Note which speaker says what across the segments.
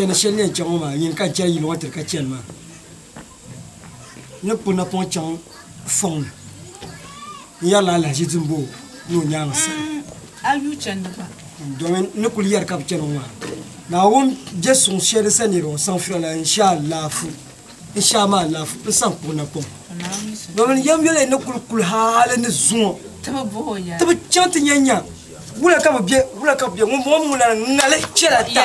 Speaker 1: shɛli ni shɛli ni yɛn chaŋ ŋɔ maa nyini ka n chɛri yili ŋɔ tiri ka chani maa. N ni kpuɣi napɔŋ chaŋ fɔŋ ni n-yɛrila alahichi dimbo ni o nyaaŋa sani. Domin n ni kul yɛri ka bɛ chani ŋɔ maa, Naawuni je suŋ shɛli sa niriba ŋɔ saŋ fira la n-shɛ alaafu, n-shɛ a maa alaafu n-saŋ kpuɣi napɔŋ. Domin yɛm yoli ni kul kuli hali ni zuŋɔ ti bi chaŋ ti nya nya wula ka bɛ be, wula ka bɛ be, ŋumbɔŋɔ mi ŋuna ŋali chɛla ta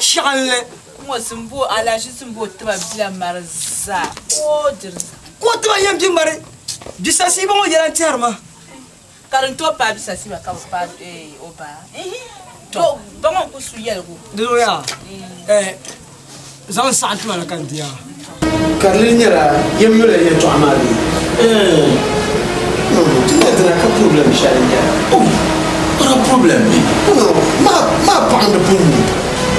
Speaker 1: shɛɣinli.
Speaker 2: Ŋɔ simbo alahichi simbo tiba bila mari zaa o diri.
Speaker 1: Ka o tiba yɛn bi mari bisasiiba ŋɔ yɛla n-tɛhiri ma.
Speaker 2: Ka din tooi paai bisasiiba ka bi paai o baa. To ba ŋɔ n-kuli su yɛligu.
Speaker 1: Di zuɣu yaa zaŋ n saɣim tima na ka n di a.
Speaker 3: Ka di lee nyɛla yɛm yola yɛltɔɣa maa bee? No, ti nya dina ka problem shɛli n-nyɛla.
Speaker 4: Oh, para problem bee?
Speaker 3: No, ma paɣa ni pun nyu.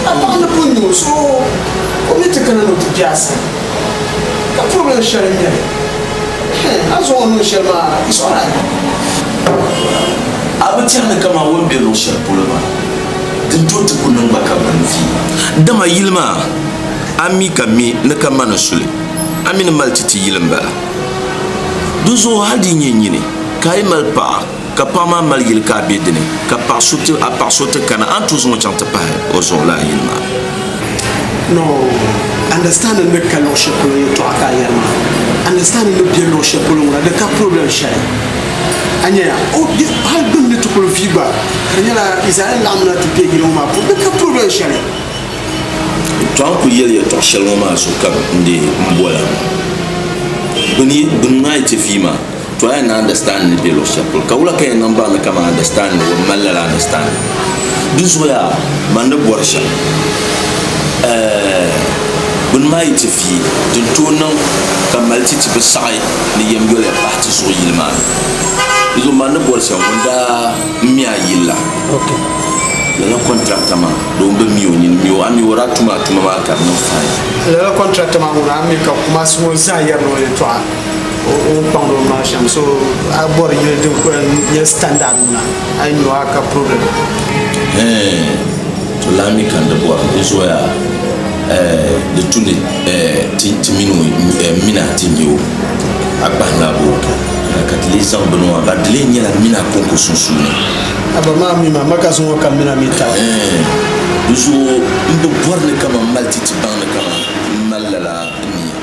Speaker 3: A paɣa ni pun nyu so o mi ti kana ni o ti kpe a sani. Ka problem shɛli n-nyɛli. Hɛn, a zaŋ o niŋ shɛli maa, it's alright.
Speaker 4: A bi tɛhi ni kaman o ni be luɣ shɛli polo maa, din tooi ti ku niŋ gba ka bini vi. Dama yili maa, a mi ka mi ni ka ma ni su li, a mi ni mali ti ti yili m-bala. Dinzuɣu hal di yi nyɛ nyini ka a yi mali paɣa, ka paɣa maa mali yili ka a be di ni, ka paɣ so ti a paɣ so ti kana, a ni tooi zaŋ o chaŋ ti pahi o zuɣu lala yili maa ni.
Speaker 3: No, understanding ni ka luɣ shɛli polo yɛltɔɣa ka a yɛri maa. Understanding ni be luɣ shɛli polo ŋuna, di ka problem shɛli. A nya ya, o hal gbini ni ti kuli vi gba, ka di nyɛla yi zaa yɛn laɣimna ti be yili ŋɔ maa puuni, di ka problem shɛli.
Speaker 4: To a ni kuli yɛli yɛltɔɣ shɛli ŋɔ maa zuɣu ka n dee m boli a ŋɔ. Bini maa yi ti vii maa, to a yɛn na understand ni be luɣ shɛli polo. Ka wula ka yɛn niŋ baŋ ni kaman understand ni o bi mali lala understanding? Di zuɣu yaa man ni bɔri shɛm, ɛɛh, bini maa yi ti vii, din tooi niŋ ka mali ti ti bi saɣi ni yɛm yoliya pahi ti zuɣu yili maa ni. Di zuɣu man ni bɔri shɛm, ŋun daa mi a yili la, lala contractor maa, doo m-bi mi o nini mi o, a mi o daa tum a tuma maa ka di niŋ fine.
Speaker 3: Lala contractor maa ŋuna a mi ka Kumasi ŋɔ zaa yɛri ni o yɛltɔɣa o ni kpaŋdi o maŋ shɛm, so a bɔri yili din kuli nyɛ standard ŋuna a yi nyo a ka problem.
Speaker 4: Ɛɛn, to lahi mi ka n di bɔri di zuɣu yaa, ɛɛn, di tu ni ɛɛn ti ti mini o ɛɛn mina ti nya o a kpahimla bo ka ti lee zaŋ bini maa ba di lee nyɛla mina konko sunsuuni.
Speaker 3: A ba maa mi maa, maka zuŋɔ ka mina mi taba.
Speaker 4: Ɛɛn, di zuɣu m bi bɔri ni kaman mali ti ti baŋ ni kaman m mali lala nia.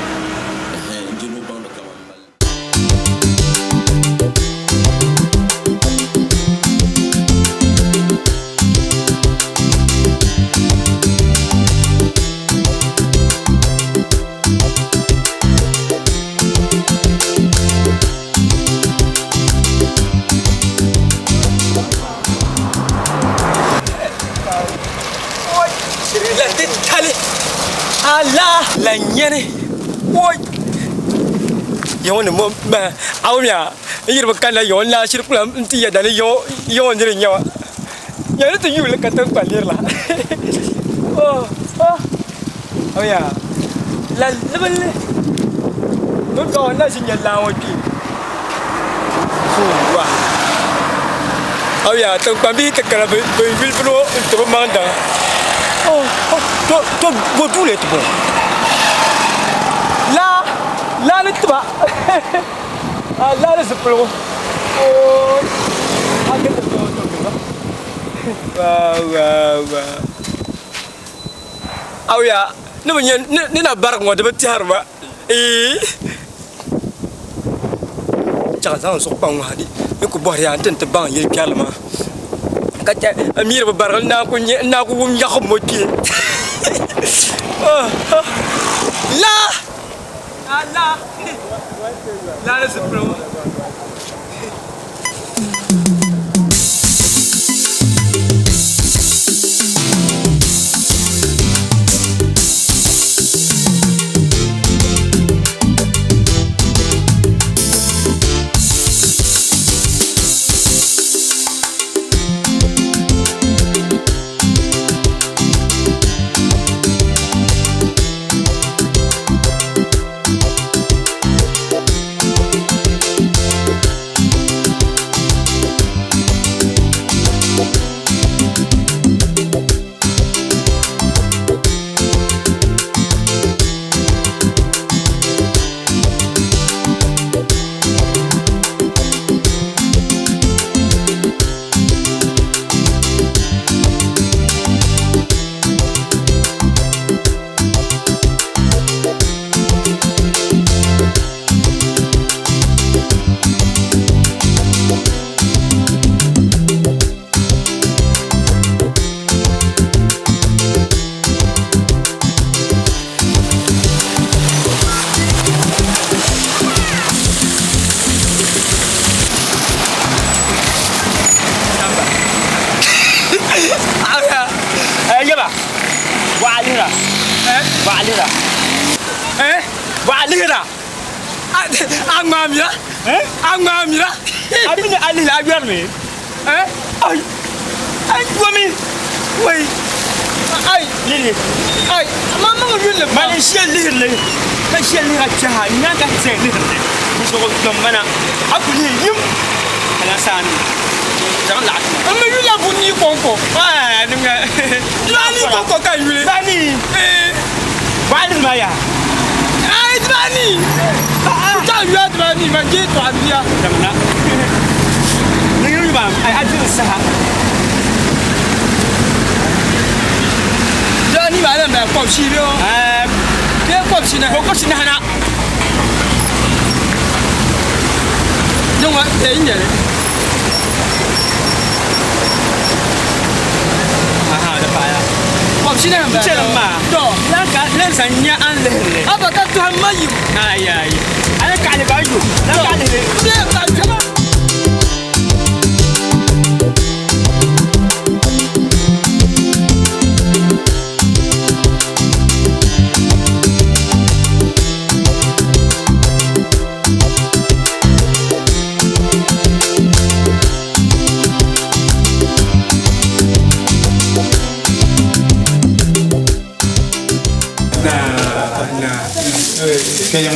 Speaker 4: Ɛhɛn, n je ni o baŋ ni kaman m mali.
Speaker 1: La titali ala la nyɛni oi yɛŋɔ ni mo ba awumiya n yiri bi kanna yɛŋɔ n lahi shiri kula n ti yɛda ni yɛŋɔ yɛŋɔ niri n nyɛba yɛŋɔ ni ti yuuli ka tiŋkpa lirila awumiya la libili bi baŋ n na ʒi nyɛ laa ŋɔ kpee wa awuya tiŋkpan bihi ti kana bi yuli bini ŋɔ n ti bi maŋ daŋa to bo duu lee ti bɔŋɔ laa laa ni tiba laa ni zipiligu awuya ni bi nyɛ ni na barigi ŋɔ di bi tɛhiri ma Chɛɣu zaŋ n zuɣu kpa ŋɔ ha ni ku bɔhiri yaa n ti baŋ yili kpɛrili maa ka chɛ n mi di bi barigi n naan ku wum nyaɣisim ŋɔ kpee laa laa ni zipiligu.
Speaker 5: lihira.
Speaker 1: Eh?
Speaker 5: Bɔɣa lihira.
Speaker 1: A ŋmaamira.
Speaker 5: Eh?
Speaker 1: A ŋmaamira.
Speaker 5: A mi ni a lihira a yɔrimi.
Speaker 1: Eh? Ai. Ai yomi. Wai. Ai.
Speaker 5: Lili.
Speaker 1: Ai. Ma ma yuli pa.
Speaker 5: Mani n shee lihirili ka shee lihira kpɛha n nyaanga zaya lihirili n zuɣu dɔn mana a ku lihi yim ka lan saami zaŋ laɣa tuma.
Speaker 1: N mi yula bu ni kɔŋko.
Speaker 5: Ai, dinga.
Speaker 1: Dibani kɔŋko ka n yuli.
Speaker 5: Dibani.
Speaker 1: Eh.
Speaker 5: Bɔɣa lihiri maa yaa.
Speaker 1: Ai dibani. Ta yuya dibani ma je to abiya.
Speaker 5: Damna. Ni yuli maa ai a diri saha.
Speaker 1: Dibani maa lan bala kɔbisi bɛ o.
Speaker 5: Ai.
Speaker 1: Bɛ kɔbisi na.
Speaker 5: Ko kɔbisi nahi na.
Speaker 1: Ni ŋɔ e n nyɛli.
Speaker 5: Aha, di paaya.
Speaker 1: Kɔbisi nahi n bala.
Speaker 5: Chɛli maa.
Speaker 1: Tɔ.
Speaker 5: Lan ka lan zaŋ nya an lihirili.
Speaker 1: Aba ka tɔhi ma yim.
Speaker 5: Ai ai. A yi kaɣali ka yo. Lan ka lihiri.
Speaker 1: Bɛ ka yuma.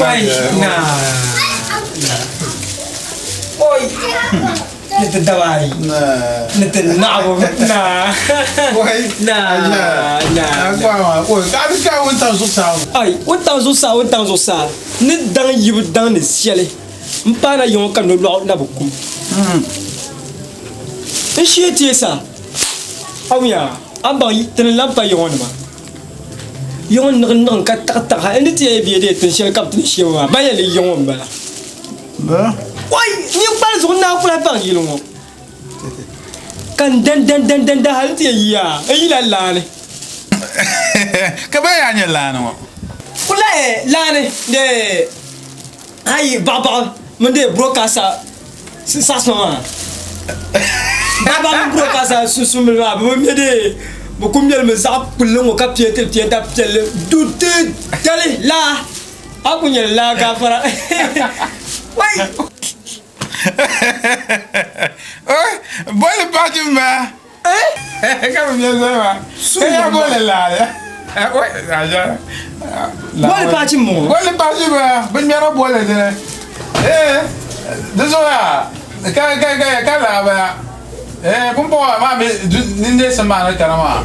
Speaker 1: Oi, na. Oi. Ni ti dabaayi. Ni ti naɣibu. Na. Na. Na. Ai, wuntaŋ zuɣusaa, wuntaŋ zuɣusaa. Ni daŋ yibu daŋ ni shɛli. N paana yiŋɔ ka nolɔɣu na bi kum. N shee teesa. Awuya, a baŋ ti ni lan pa yiŋɔ nima. Yiŋɔ niɣi niɣi ka taɣi taɣi ha. N ni ti yɛli bɛ dee tin shɛli ka bɛ ti ni sheemi maa, ban yɛli yiŋɔ m-bala. Oi, ninkpali zuɣu naa ku lahi baŋ yili ŋɔ. Ka n dan dan dan dan dan hali n ti yɛn yi yaa, n yila laani.
Speaker 6: Ka bɛ yaa nyɛ laani ŋɔ?
Speaker 1: Ku lahi laani dee ayi baɣibaɣi mini dee broadcaster saɣisima maa. Baɣibaɣi mini broadcaster sunsuunbili maa bɛ bi me dee bɛ ku mɛlimi zaɣ kpulli ŋɔ ka peenti peenta piɛlli du titali laa. A ku nyɛli laa gaafara. Wai!
Speaker 6: Boli paɣa maa. Ka bi mɛ zali maa. Ka yaa boli laali.
Speaker 1: Boli paɣa ŋɔ.
Speaker 6: Boli paɣa maa. Bi ŋmɛri boli dini. Di zuɣu yaa ka ka ka ka laa bala. Pumpɔŋɔ maa mi ninneesim maa ni kana maa.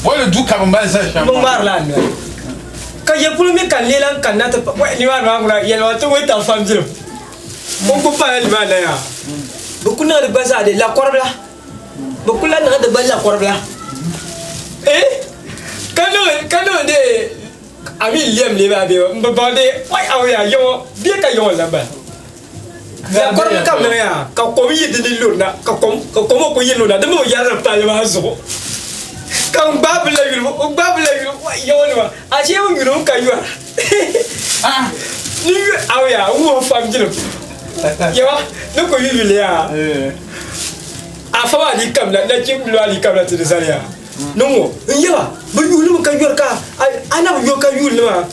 Speaker 6: Boli du ka bi mali zali shɛm
Speaker 1: maa. Bi ŋmaarila a noli. Ka ya polo mi ka n lee lan kanna ti pa wai nimaani maa ŋuna yɛlima ti wuntaŋ fambilim. O ku pala nimaani na yaa. Bɛ ku niŋdi gba zaa di lakɔribila. Bɛ ku lahi niŋdi gba lakɔribila. Eh! Ka niŋ ka niŋ di a mi lɛm lee maa bee m bi baŋ di wai awo yaa yiŋɔ bee ka yiŋɔ n-lan bala. Lakɔribila ka bɛ niŋ yaa ka kom yi di ni lurina ka kom ka kom ŋɔ ku yi lurina di mi bi yɛrigi palli maa zuɣu. Ka n gbaai bi la yuli n gbaai bi la yuli wai yiŋɔ nima ashee bi yuli mi ka yɔra. Ni yu awo yaa n wuhi fambilim yawa ni ku yu yuli yaa afa maa dii kamina nachimbil maa dii kamina ti di zali yaa ni ŋɔ n yaba bi yuuli mi ka yɔri ka a na bi yɔ ka yuuli maa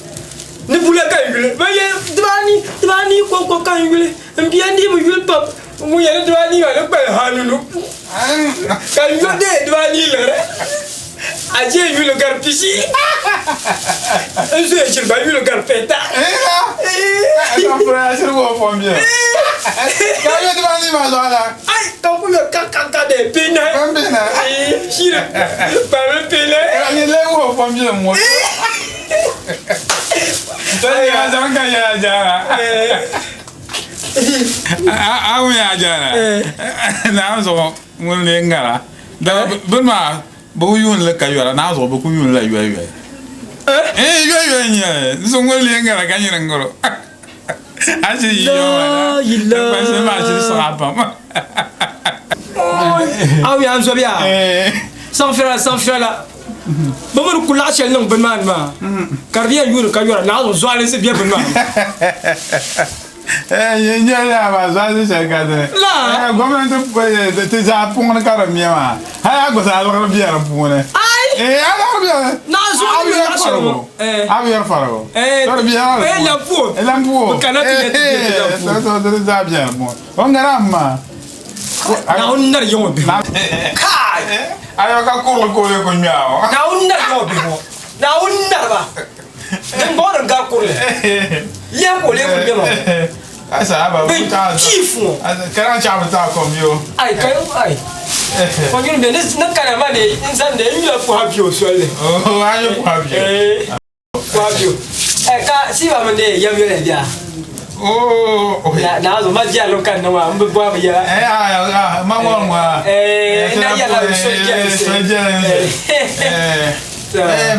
Speaker 1: ni bula ka n yuli bi yɛ dibaanii dibaanii kɔŋko ka n yuli n bia n dii bi yuli pam ŋun yɛ ni dibaanii maa ni kpali hanunu ka n yɔ dee dibaanii liɣiri a je yuli gari pishi n zoya ʒiri ba yuli gari pɛnta. Ai ka ku yɔ ka ka ka dee pinahi shiri kpali pinahi.
Speaker 6: A wun yaa jana naa zuɣu ŋun lee ŋara bini maa bɛ bi yuuni li ka yɔra naa zuɣu bɛ ku yuuni la yoli yoli eh yoli yoli n-nyɛ li so ŋun lee ŋara ka nyini ŋaro a shiri yi yɔ maa na kpansi maa shiri siɣi a pam
Speaker 1: Aw yaa n zɔbiya saŋfira saŋfira la bɛ mi di ku laɣ shɛli niŋ bini maa ni maa ka di yɛn yuuni ka yɔra naa zuɣu zɔalinsi be bini maa ni.
Speaker 6: Yin nyɛli yaa maa zɔalinsi shɛli ka dini. Gomnanti ti zaa puuni ka di me maa hali a gba zaa liɣiri be di puuni.
Speaker 1: Ai!
Speaker 6: Eh, ala bɛ.
Speaker 1: Naa zuɣu ni yɛri farigu.
Speaker 6: A bɛ yɛri farigu.
Speaker 1: Eh,
Speaker 6: Tɔri bi yɛri.
Speaker 1: eh, lampuo.
Speaker 6: Lampuo.
Speaker 1: Kana ti yɛ ti yɛ ti lampuo.
Speaker 6: Eh, to to za biɛni mo. O ŋara ma.
Speaker 1: Naawuni nari yiŋɔ bihi ŋɔ. Kai!
Speaker 6: Ayo ka kurili ka o lee ku ŋmɛra ŋɔ.
Speaker 1: Naawuni nari yiŋɔ bihi ŋɔ. Naawuni nari ba. Din bɔŋɔ din gari kurili. Lihi ka o lee kuli ŋmɛ ma ŋɔ.
Speaker 6: Asa aba
Speaker 1: Bɛ
Speaker 6: bu ta.
Speaker 1: chief ŋɔ.
Speaker 6: Kana chaɣ bi taai kom yo.
Speaker 1: Ai ka ai. Kɔnyuri bɛ ni ni kana ma ne n zaŋ ne n yula puha biɛ o soli.
Speaker 6: Oh, a yi puha biɛ.
Speaker 1: Eh. Puha biɛ. Eh ka siba mi ne yɛm yɛlɛ biɛ.
Speaker 6: Oh.
Speaker 1: Na na zo ma biɛ lo kan na ma n bi bɔ bi yɛla.
Speaker 6: Eh, ah, ah, ma ŋɔ ŋɔ.
Speaker 1: Eh, na yɛla so jɛli
Speaker 6: So jɛli. Eh.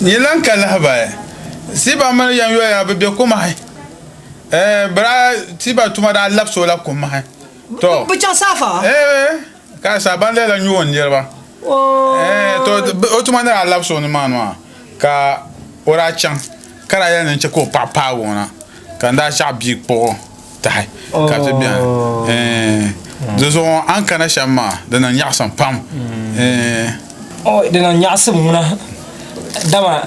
Speaker 6: Ni lan ka lahabaya. Siba mini yɛm yɛla bi bɛ kumahi. Eh, bra tiba tuma daa labisi o la kumahi. To.
Speaker 1: Bi chaŋ saafa?
Speaker 6: Eh, ka sa ban lɛla nyuo niriba. Eh, to o tuma ni daa labisi o nimaani maa ka o daa chaŋ ka daa yɛli ni n chɛ ka o paɣa paagi o na ka n daa chaɣ bia kpuɣi tahi ka ti beni. Eh, di zuɣu a ni kana shɛm maa di niŋ nyaɣisim pam. Eh.
Speaker 1: O di niŋ nyaɣisim ŋuna dama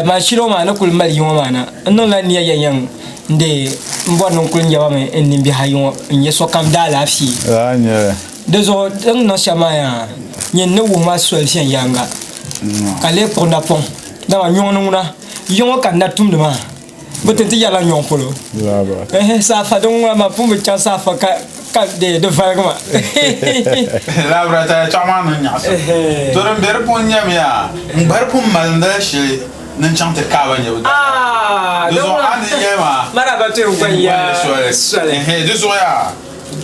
Speaker 1: Man shili o maa ni kuli mali yiŋɔ maa na, n niŋla nia yɛnyɛŋ n-deei m bɔri ni n kuli nyaba mi n nimbihi ayi ŋɔ n-nyɛ sokam daalaafee. Di zuɣu din niŋ shɛm maa yaa nyɛ n ni wuhi ma soli viɛnyɛliŋga ka lee kpuɣi napɔŋ, dama nyɔŋ ni ŋuna yiŋɔ ka n na tumdi maa. Bɛ ti ti yɛrila nyɔŋ polo. Ɛhɛ, saafa din ŋuna maa pun bi chaŋ saafa ka ka di di valigi ma.
Speaker 6: Labira taya chuɣu maa niŋ nyaɣisim. To din be di puuni nyɛmiya, n gba di pun malindila shili ni n chaŋ ti kaaba nyɛbu daa. Di zuɣu a ni yɛli ma, n boli soli. Ɛhɛ, di zuɣu yaa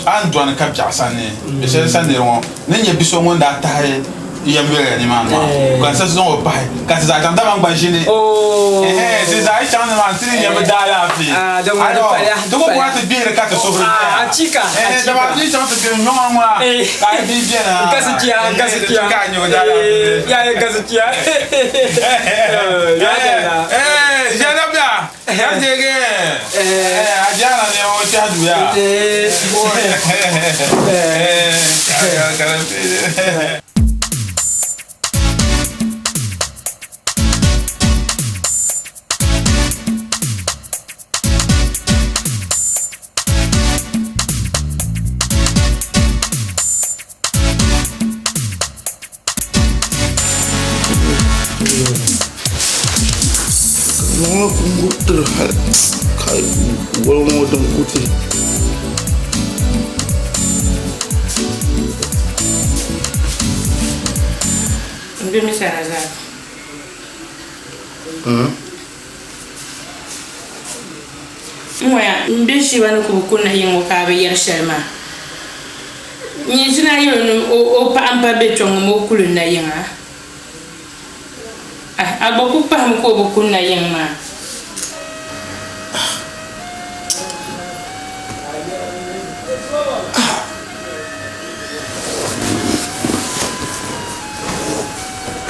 Speaker 6: a ni dɔni ka biɛɣu sani, bɛ shɛli sa niri ŋɔ ni nyɛ bi so ŋun daa tahi yɛm yoliya nimaani maa, ka n sa zaŋ o pahi ka ti zaa chaŋ, dama n gba ʒini. Ɛhɛn, ti zaa yi chaŋ nimaani ti ni nya bɛ daalaafee. Ayo, ti ku bɔri ti gbihiri ka ti suhuri viɛla. Ɛhɛn, dama ti yi chaŋ ti gbiri nyɔŋa ŋuna ka a yi bia beni ha, ɛhɛn, di chɛ ka a nya o daalaafee. Ɛhɛn, ʒiɛla bia.
Speaker 4: Ŋɔ ku tiri hali ka woli ŋɔ din ku ti
Speaker 2: N bi mi sana zaa. N ŋɔya m be Shiba ni ku bi kunna yiŋ ŋɔ ka a bi yɛri shɛli maa. Nyin ʒini a yɛli ni o paɣa m-pa be kpe ŋɔ ma o kuli n-na yiŋa? Ah, a gba ku pahimi ka o bi kuli na yiŋ maa.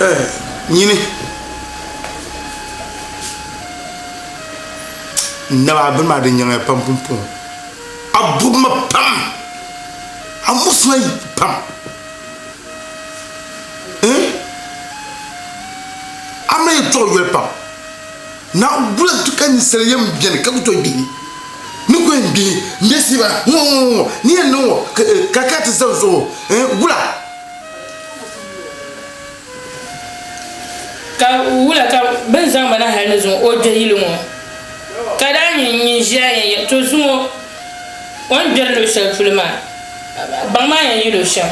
Speaker 4: Eh, nyini. N naba bini maa di nyaŋya pam pumpɔŋɔ. A bubi ma pam. A muɣisi ma pam. Eh? A mali yɛtɔɣa yoli pam. Na wula ka ninsal yɛn beni ka ku tooi gbihi? Ni ku yɛn gbihi m-be siiba ŋɔ ŋɔ ŋɔ ni yɛn niŋ ŋɔ ka ka ti zani zuɣu eh? Wula?
Speaker 2: Ka wula ka bɛ ni zaŋ ma na hal ni zuŋɔ o gbe yili ŋɔ, ka daa nyɛ nyin ʒiya yɛn yɛli, To zuŋɔ o ni gberi luɣ shɛli polo maa, baŋ maa yɛn yɛl o shɛm.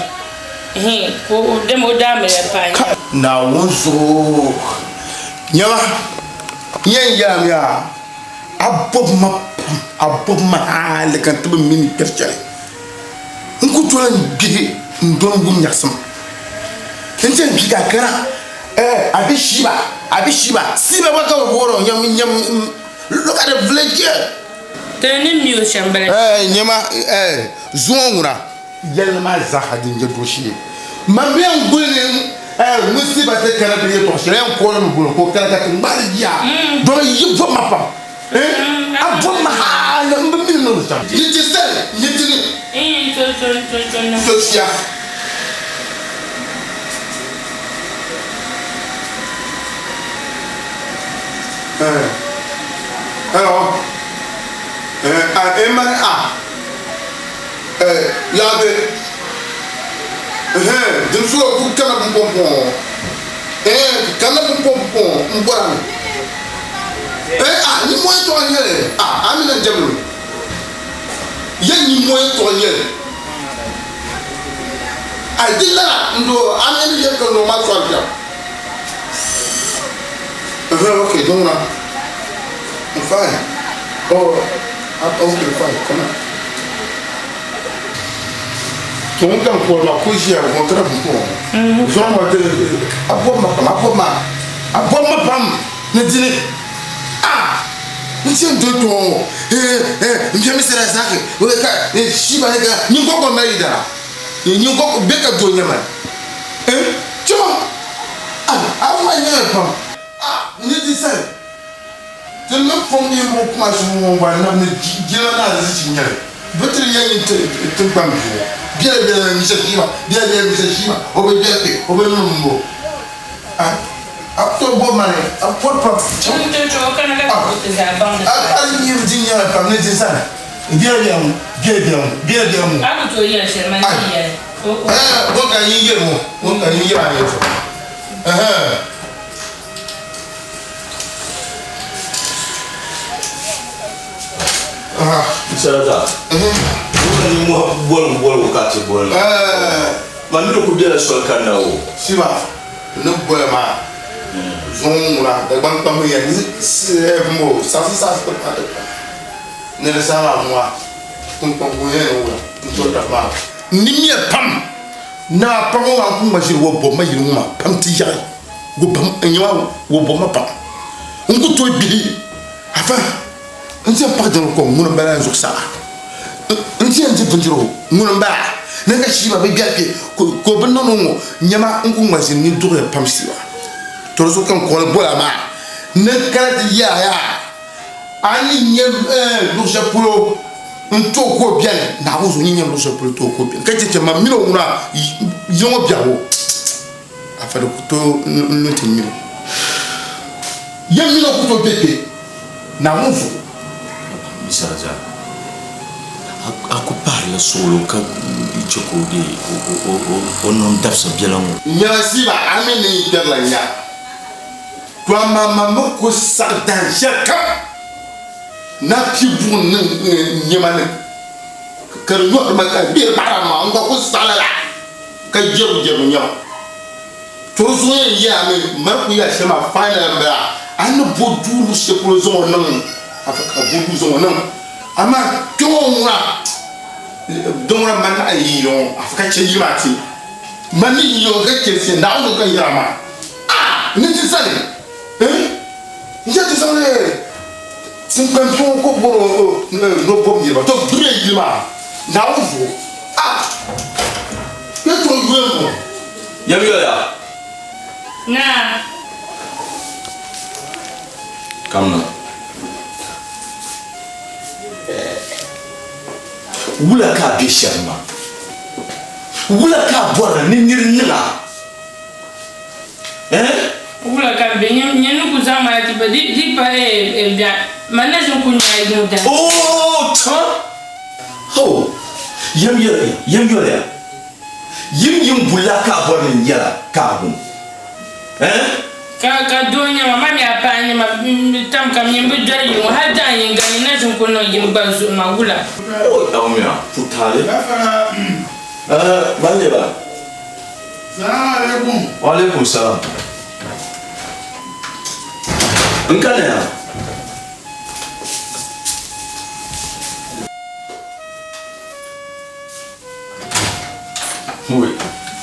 Speaker 2: Ihin, ka o dama o daamiliya paai
Speaker 4: Ka
Speaker 2: nya.
Speaker 4: Naawuni zuɣu nyama, n yɛn yɛlimi yaa, a bɔbi ma pam, a bɔbi ma hali ka n ti bi mi ni kpɛri shɛli. N ku tooi lan gbihi n dɔni wum nyaɣisim. N ti yɛn gbi ka a kana, eh, a bi Shiba, a bi Shiba, Siiba gba ka bɛ booni o, nyam, nyam, look at the village here.
Speaker 2: Ti ni mi o shɛm bala.
Speaker 4: Eh, nyama, eh, zuŋɔ ŋuna, yɛlli maa zaaha din je dooshee. Man bɛ yɛn guli ni, eh, ŋun Siiba ti kana ti yɛtɔɣ shɛli, yɛn kooli mi guli ka o kana ka ti ŋmahi li jia, dɔn yi bɔbi ma pam. A bɔbi ma hali m bi mi ni niŋdi shɛm. Yi ti zali yi ti ni so shia.
Speaker 7: Eh. Hello. Eh, ah, eh, man, ah. Eh, yaabe. Eh, din so ku kana pumpɔŋ. Eh, kana pumpɔŋ n bɔra mi. Eh, ah, ni moyi tɔɣa nyɛli. Ah, a mi na jɛmli. Yɛ ni moyi tɔɣa nyɛli. Ai di lala n do a mi ni yɛ ka noo maa sɔri shɛm. Uh-huh, okay, don't worry. I'm fine. Oh, I'm okay, fine. Come on. To ŋun kan kɔri maa ko ʒiya ŋun kana pumpɔŋɔ zuɣu maa ti a bɔbi ma pam a bɔbi ma a bɔbi ma pam ni dini a n ti yɛn doli tɔŋɔ ŋɔ n bɛ mi sara zaki ka shiba ni ka nyiŋgokɔŋ mali yidana nyiŋgokɔŋ bɛ ka doo nyɛma chɛma a ma nyɛla pam a ni di sani ti ni pɔŋ ninvuɣ kuma zuɣu ŋɔ gba nam ni jilima ni azichi nyɛli bɛ ti di yɛn yi tiŋkpaŋ bia ŋɔ biɛla biɛla ni Misa Shima biɛla biɛla Misa Shima o bi biɛli kpe o bi niŋ m-bo a a ku tooi bɔbi ma ni a pɔri pam a yi nyɛ di nyɛla pam ni di sani biɛla biɛla ŋɔ biɛla biɛla ŋɔ biɛla biɛla ŋɔ
Speaker 2: A ku tooi yɛli shɛli man ni yɛli o o.
Speaker 7: Ŋɔ ka yin yɛli ŋɔ ŋɔ ka yin yɛli a yɛltɔɣa ɛhɛn.
Speaker 4: Sarata ŋuna ni mɔhi boligu boligu ka ti boli ma mi di ku bela soli kanna o.
Speaker 7: Shiba ni boya maa zuŋ ŋuna Dagbaŋ kpambi ya ni mo saɣisi saɣisi ti pahi ti pahi ni di saha maa ŋuna tiŋkpaŋ ku yɛn ni wula n toli taba maa ni miya pam naa paɣa ŋɔ maa n ku ŋma ʒiri wo bɔbi ma yili ŋɔ maa pam ti yaɣi wo bam n nyɛ maa wo bɔbi ma pam n ku tooi gbihi afa n ti yɛn paɣi jiŋli kom ŋuni n bala n zuɣusaa n ti yɛn di bindirigu ŋuni n bala ni ka shiiba bi biɛri kpɛ ka o bi niŋ ŋɔ nyɛma n ku ŋma ʒini ni duɣuya pam shiiba to di zuɣu ka n kɔŋli bola maa ni kana ti yɛra yaa a ni nyɛ luɣu shɛli polo n tooi ka o biɛni Naawuni zuɣu ni nyɛ luɣu shɛli polo tooi ka o biɛni ka chɛ chɛ man mini o ŋuna ya ŋɔ biɛhigu afa di ku tooi n lu ti mini o ya mini o ku tooi bɛ kpɛ Naawuni zuɣu.
Speaker 4: Misali a ku pahirila suɣulo ka chɛ ka o deei o niŋ dabisa biɛla ŋɔ.
Speaker 7: Nyɛla Siba, a mi ni yi kpɛrila nya. To amaa man mi ku saɣi dahin shɛli kam na pii buɣim niŋ n nɛma ni ka di nyɔhiri ma ka gbihiri bahira maa, n gba ku saɣi lala ka jɛrigu jɛrigu nɛma. To di zuɣu yɛn yɛla mi mali ku yɛli shɛli maa final m-bala, a ni bo duu luɣ shɛli polo zaŋ o niŋ a ka bo duu zaŋ o niŋ amaa kpe ŋɔ ŋuna din ŋuna mani naɣ yi yili ŋɔ afa ka chɛ yili maa ti mani ni yili ŋɔ ka chɛ ti Naawuni zuɣu ka n yɛra maa. Ah! Ni ti sani, eh, n yɛn ti zaŋ li tiŋkpan bihi ŋɔ ka o bɔri o ni o bɔbi niriba, to gbibi yili maa Naawuni zuɣu. Ah! Yɛtɔɣ yuli m-bɔŋɔ.
Speaker 4: Yɛm yoli a.
Speaker 2: Naa.
Speaker 4: Kamina. Wula ka a be shɛm maa? Wula ka a bɔri ni nir niŋ a? Eh?
Speaker 2: Wula ka m be nyini ni ku zaŋ ma na ti pa di pa biɛɣu man na ʒini ku nya a yiŋ dahin.
Speaker 4: Oh, ta! Ho! Yɛm yoli, yɛm yoli a. Yim yim bulla ka a bɔri ni n yɛla ka a wum. Eh?
Speaker 2: Ka ka doo nyɛ ma, ma mi a paɣa nyɛ ma, tam ka m mi m bi doli yili ŋɔ hal dahin yinga nyin na ʒini ku niŋ yim gba zuɣu maa wula?
Speaker 4: Oh, Awumiya, putaali. Eh, ban nyɛ ba?
Speaker 6: Salaam alaikum.
Speaker 4: Wa alaikum salam. N ka na ya. Oi.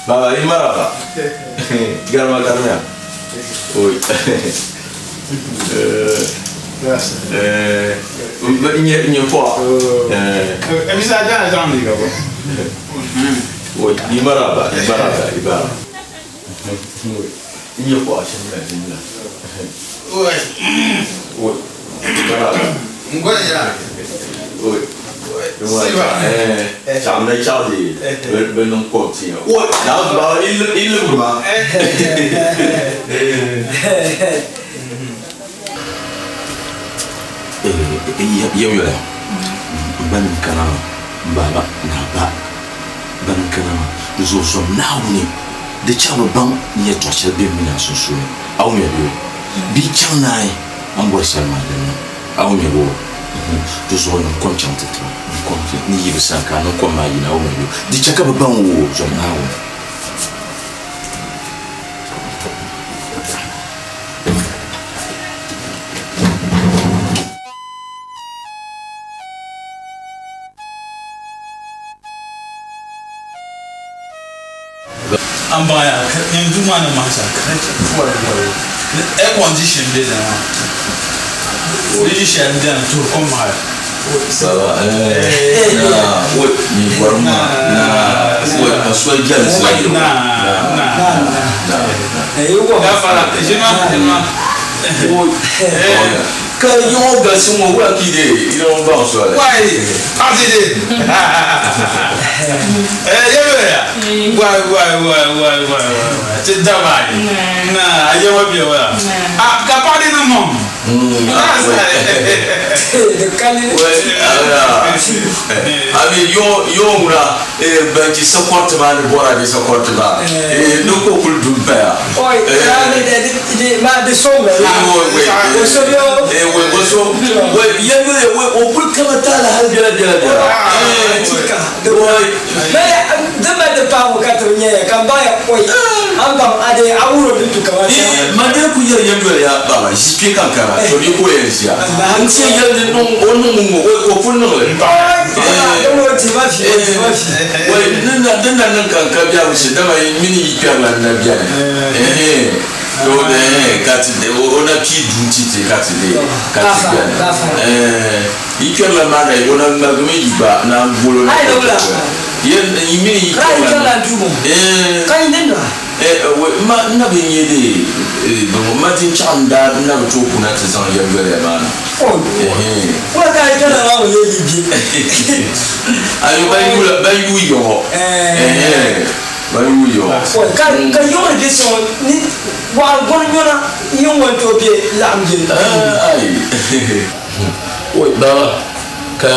Speaker 4: Baba yi maraba. Garima garima. Oi. Eh, nye nye kwa. Eh.
Speaker 6: Ebisa jana zaŋ liiga bɔ.
Speaker 4: Oi, yi maraba, yi maraba, yi maraba. Oi. Nye kwa shimla shimla.
Speaker 6: Oi.
Speaker 4: Oi. Maraba.
Speaker 6: Ngoja ya.
Speaker 4: Oi.
Speaker 6: Siba.
Speaker 4: Eh, chaɣ na chaɣ di bɛ niŋ kom ti ya. Oi, na baba yi libigi ma. Yɛm yoli n ba nim kana maa n baaba ni a ba bani n kana maa di zuɣu zom Naawuni di chaŋ bi baŋ ni yɛltɔɣa shɛli bɛ mini a sunsuuni a wumya bee bɛ yi chaŋ naai a ni bɔri shɛli maa din niŋ a wumya bee di zuɣu niŋ kom chaŋ ti tiba niŋ kom ni yi bi sani ka a niŋ kom maa yina a wumya bee di chɛ ka bi baŋ o zom Naawuni.
Speaker 6: An baŋya ka nyin duu maa ni mahi shɛm ka di pɔri bɔri ni air condition bɛ dinni maa firiji shɛli n bɛni tuhiri kom maa
Speaker 4: Baba eh na wai ni gɔrim maa na wai ka soli bɛni zaa yi
Speaker 6: na na na gafara ʒima ʒima
Speaker 4: Ka yiŋɔ galisi ŋɔ wula ka yi dee yi ni baŋ soli?
Speaker 6: Wai paɣa eh yɛlɛ wai wai wai wai wai wai ti daba yi na a yɛwɔ bɛ wala a ka paɣa di niŋ mɔm
Speaker 4: Abi yɔŋɔ ŋuna banchi sakɔriti maa ni bɔraade sakɔriti maa ni ka o kuli du m-paya. O kuli kama taali hali biɛla biɛla biɛla. Ma dee ku yɛri yɛltɔɣa ya baba ʒi kpe ka n kana to di ka o yɛn ʒiya n ti yɛn yɛli ni niŋ o niŋ ŋ-ŋɔ ka o pun niŋ li din na niŋ ka n ka biɛhigu shee dama yi mini yi kpɛrila n na beni to ka ti o na pii duu ti ti ka ti dee ka ti beni yi kpɛrila maa na o na ŋmaligimi yi gba naan bol o na yi mini yi kpɛrila Ma na bi nya di bini ma din chaɣ n daa na bi tooi kuna ti zaŋ yɛm yoliya maa na. Ayo ban yuui yiŋɔ. Ban yuui yiŋɔ.
Speaker 1: Ka yiŋɔ ni bɛ sɔŋɔ ni waɣa gɔni nyɔna yiŋ ŋɔ n-tooi be laɣim je.
Speaker 4: Ai. Oi baba. Ka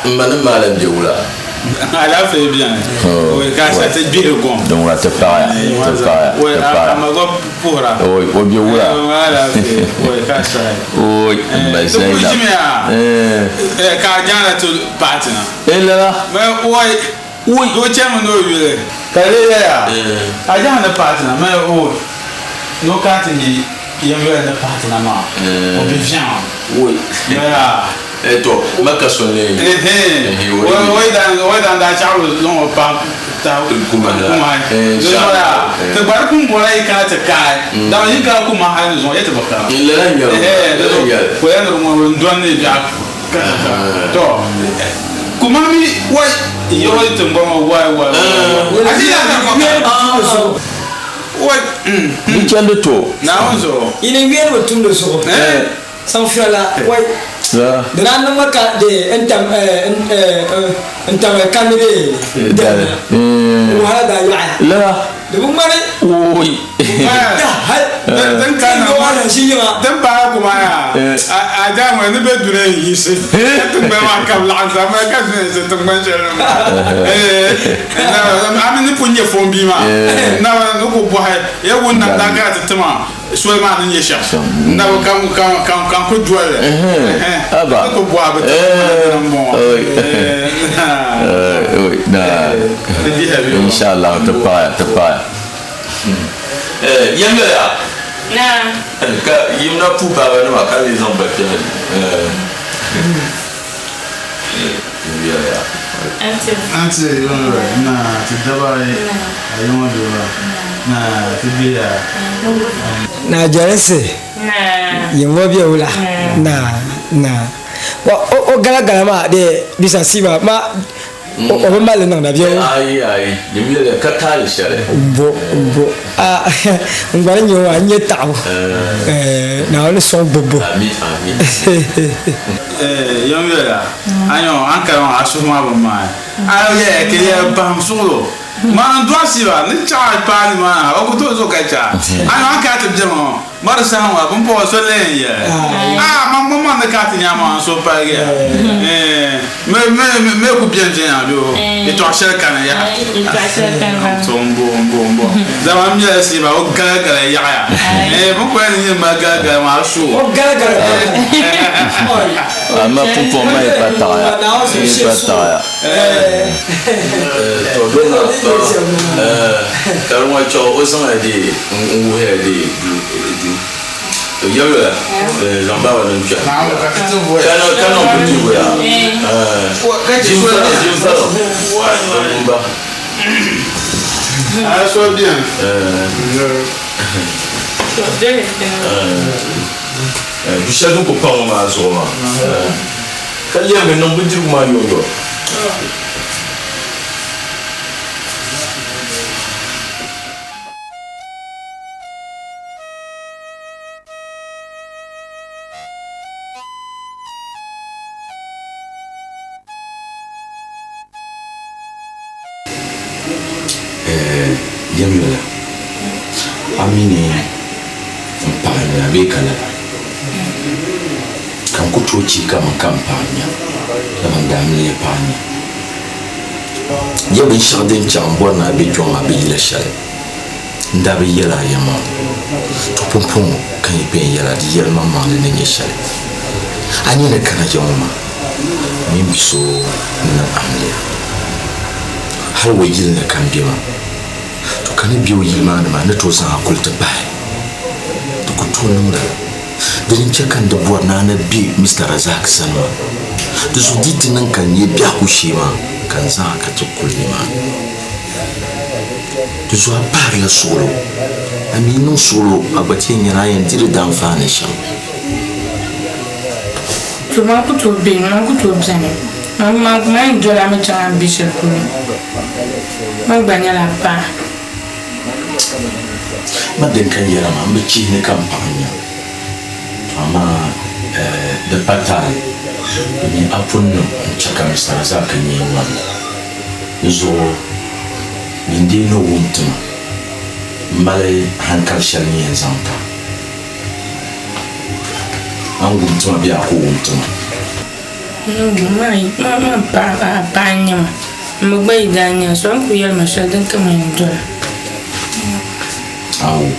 Speaker 4: m ma ni maa lan be wula?
Speaker 6: Alaafee beni. Oi, ka a ti gbihiri gom.
Speaker 4: Din wula ti paɣiya, ti paɣiya, ti
Speaker 6: Oi,
Speaker 4: paɣiya.
Speaker 6: a ma gba puhira.
Speaker 4: Oi, o be wula?
Speaker 6: Alaafee, oi, ka a sahi.
Speaker 4: Oi, m ba
Speaker 6: Ti kuli
Speaker 4: Zainab.
Speaker 6: ʒimiya, ka a jaara ti paɣi ti na.
Speaker 4: Eh, lala.
Speaker 6: Oi,
Speaker 4: Oi.
Speaker 6: o chami ni o yuli. Ka di yɛya, a jaara ni paɣi ti na, mɛ oi, ni o kana ti nya yɛmyoli ni paɣi ti na maa, o bi viɛŋ.
Speaker 4: Oi.
Speaker 6: Yaa.
Speaker 4: Eh to, ma ka so n-lee nyɛ.
Speaker 6: Ehe, o dan daa chaɣ bi zaŋ o paɣa tahi
Speaker 4: Kumahi la.
Speaker 6: Kumahi.
Speaker 4: Eh,
Speaker 6: Di zuɣu yaa,
Speaker 4: eh.
Speaker 6: ti gbari kum bɔra yi kana ti kaai, dama yi kana kum maa hali ni zuŋɔ, ya ti bi kana.
Speaker 4: N lala n-nyɛli o.
Speaker 6: Ehe, di
Speaker 4: Lala
Speaker 6: zuɣu
Speaker 4: n-nyɛli.
Speaker 6: ka o yɛli ni di ŋɔ n dɔni ni biɛɣu ka ka ka. To, kumahi mi wai, yawɛ tiŋgbɔŋ ŋɔ wai wai wai wai. A ti yaa ka kɔka. Wai,
Speaker 4: Di chandi to.
Speaker 6: Naawuni zuɣu.
Speaker 1: Yi ni yɛli bi tumdi zuɣu.
Speaker 6: Eh.
Speaker 1: Sanfira la wai di daa niŋ ma ka de n tam n tam kandi de dali wahala daa yaɣaya
Speaker 4: La
Speaker 1: di bi ŋmani
Speaker 4: oi
Speaker 1: da hal
Speaker 6: Din ka na
Speaker 1: wahala ʒi yiŋa
Speaker 6: din paai kuma yaa a daa ŋmani ni bɛ duna n yiɣisi ka tiŋgbani maa ka bi laɣim zaa mali ka duna yiɣisi tiŋgbani shɛli ni maa a mi ni pun nyɛ fon bia maa na ni ku bɔhi ya ŋun nam daa kana ti tima Soli maa ni nyɛ shɛm n na bi ka n ku doli li
Speaker 4: Aba
Speaker 6: ni ku bɔhi bi ti dini n bɔŋɔ
Speaker 4: Inshallah ti paɣaya ti paɣaya yɛliya ka yimna pu baaba nima ka lee zaŋ ba kpɛhi yɛliya
Speaker 6: Anti na ti daba a yiŋɔ doo na ti biya.
Speaker 1: Na jɛlinsi yiŋɔ bɛ wula na na wa o gala gala maa de bisa siba ma o bi mali niŋda bɛ
Speaker 4: ayi ayi di yɛliya ka taali shɛli
Speaker 1: bo bo a n gba ni nyɛ wa n nyɛ taɣabu Naawuni sɔŋ gbubbu
Speaker 4: ami ami
Speaker 6: Yɛm yɛliya a nyɛ a ni kali maa a suhu maa bi maai a yɛliya ka yɛli bahim suɣulo. Mani n dɔɣi Siba ni chaɣ a paai nimaani ha, o ku tooi zo ka chɛ a. A ni a ka ti bɛ ŋɔ, ma di saha ŋɔ, pumpɔŋɔ so lee n yɛli, A maŋmaŋ maŋ ni ka ti nya maa, n suhu paligiya. Me me ku beni viɛnyɛla bee o yɛtɔɣ shɛli kani yaha. To m-bo m-bo m-bo. Dama m mila Siba, o galigala yaɣiya. Bɛ ku yɛli ni nyin mali galigala maa, a su o.
Speaker 4: Amaa pumpɔŋ maa yi pa taɣiya, yi pa taɣiya. To doo maa ka di ŋɔ chɛ o zaŋla dee n-wuhiya dee duu. To yɛliya zaŋ baaba din kpɛhi ka niŋ bindirigu yaa ʒinfali m-ba. Du shɛli din ku pa ŋɔ maa zuɣu maa ka lɛbigi niŋ bindirigu maa yomyom. Yɛmyola, a mi ni m paɣa n-nya bee ka lala? Ka n ku tooi chihi kaman ka m paɣa n-nya, dama n daa mi ni paɣa n-nya. Ya binshɛɣu din chaŋ m-bɔri ni a be kpiɔŋ maa bɛ yila shɛli, n daa bi yɛl a yɛlimaŋli. To pumpɔŋɔ ka n yi kpe n-yɛl a di yɛlimaŋmaŋli ni nyɛ shɛli. A nya ni kana ya ŋɔ maa mini bi so n-niŋ amiliya. Hal o yili ni ka m be maa. To ka ni be o yili maa ni maa, ni tooi zaŋ a kuli ti pahi. Di ku tooi niŋ lala. Dini n-chɛ ka n di bɔri ni a ni be Mister Razak sani maa. Di zuɣu di yi ti niŋ ka n nya biɛhigu shee maa, ka n zaŋ a ka ti kuli nimaani. Di zuɣu a pahirila suɣilo. A mi yi niŋ suɣilo, a gba ti yɛn nyɛla a yɛn di di daanfaani shɛm.
Speaker 2: To man ku tooi be, man ku tooi beni. Man yɛn doli a mi chaŋ a ni be shɛli polo. Man gba nyɛla paɣa.
Speaker 4: Ma din ka yɛla maa, m bi chihi ni ka m paɣa n-nya. To amaa di pa taali domin a pun niŋ n-chɛ ka Mister Razak nyee ŋmani. Di zuɣu nyin dee ni wum ti ma m-mali hankali shɛli ni yɛn zaŋ ti a. A ni wum ti ma bee a ku wum ti ma?
Speaker 2: Man paɣa n-nyɛ ma. M mi gba yi daa nya so, a ni kul yɛli ma shɛli din ka man yɛn doli a.
Speaker 4: A wum.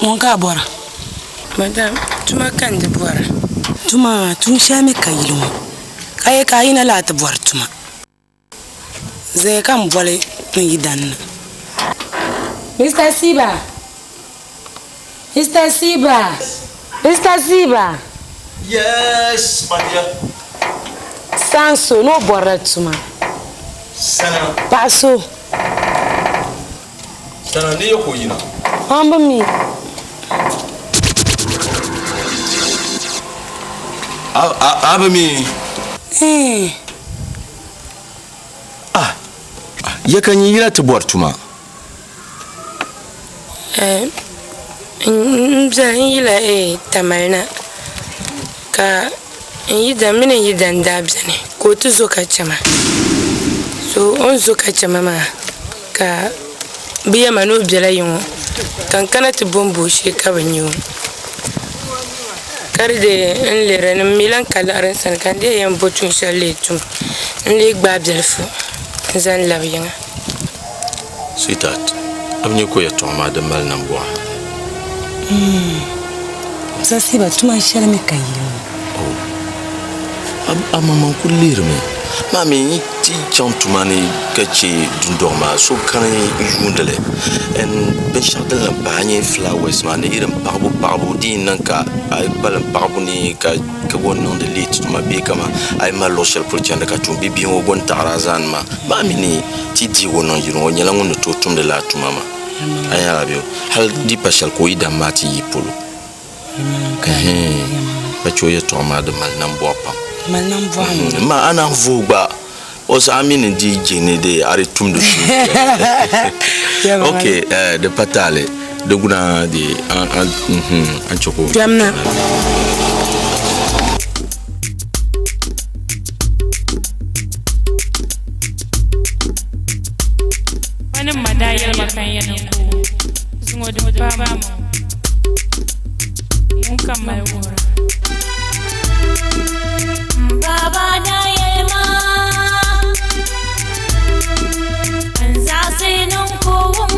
Speaker 8: Ŋun ka a bɔra?
Speaker 2: Madam, tuma ka n di bɔra.
Speaker 8: Tuma, tuun shɛli mi ka yili ŋɔ. Ka yɛ ka a yina la a ti bɔri tuma. Zaya ka m boli n yidana na.
Speaker 2: Mister Siba! Mister Siba! Mister Siba!
Speaker 4: Yes, my dear.
Speaker 2: Saan so ni o bɔrila tuma.
Speaker 4: Sana.
Speaker 2: Paɣa so.
Speaker 4: Sana ni ya ka o yina?
Speaker 2: Man bi mi.
Speaker 4: A bi mi? Ah, ya ka nyin yina ti bɔri tuma?
Speaker 2: N biɛla n yila Tamale na ka n yidan mini n yidan daa biɛni ka o ti zo ka chɛ ma so o ni zo ka chɛ ma maa ka bi yɛma ni o biɛla yiŋɔ ka n kana ti bombo o shee ka bi nya o ka di dee n lihiri ni n mi lahi ka liɣiri n sani ka n dee yɛn bo tuun shɛli lee tum n lee gbaai biɛlifu n zaŋ labi yiŋa.
Speaker 4: Sweetheart, a bi nya ka o yɛtɔɣa maa di mali nambɔɣu?
Speaker 8: Zasiba, tuma shɛli mi ka yi ŋɔ.
Speaker 4: Oh, a maŋmaŋ kuli lihirimi. Maa mi yi ti chaŋ tuma ni ka chɛ dundɔŋ maa, so kani n-yuundi li. And binshɛɣu din lahi pahi a nyɛ flowers maa ni irin paɣibu paɣibu di yi niŋ ka a yi kpalim paɣibu ni ka ka gba niŋdi late tuma bee kaman a yi mali luɣ shɛli polo chandi ka tuun bia ŋɔ gba n-taɣiri a zaani maa. Maa mi ni ti deeg o niŋ yini o nyɛla ŋun ni tooi tumdi lala tuma maa. A nya la bɛ hal di pa shɛli ka o yidana maa ti yi polo. Ɛhɛn, ka chɛ o yɛtɔɣa maa di mali nambɔɣu pam. Amaa a naan vuhi gba o saha a mi ni di je ni di a di tumdi tuun Ok, di pa taali di guna di a chɛ ka o.
Speaker 8: Kpɛmna.
Speaker 2: Ma ni ma daa yɛli ma ka n yɛn ni ku o, zuŋɔ din paai ma ŋun ka mali wuhira.
Speaker 9: M baba daa yɛli ma, N zaɣisi niŋ ka o wum.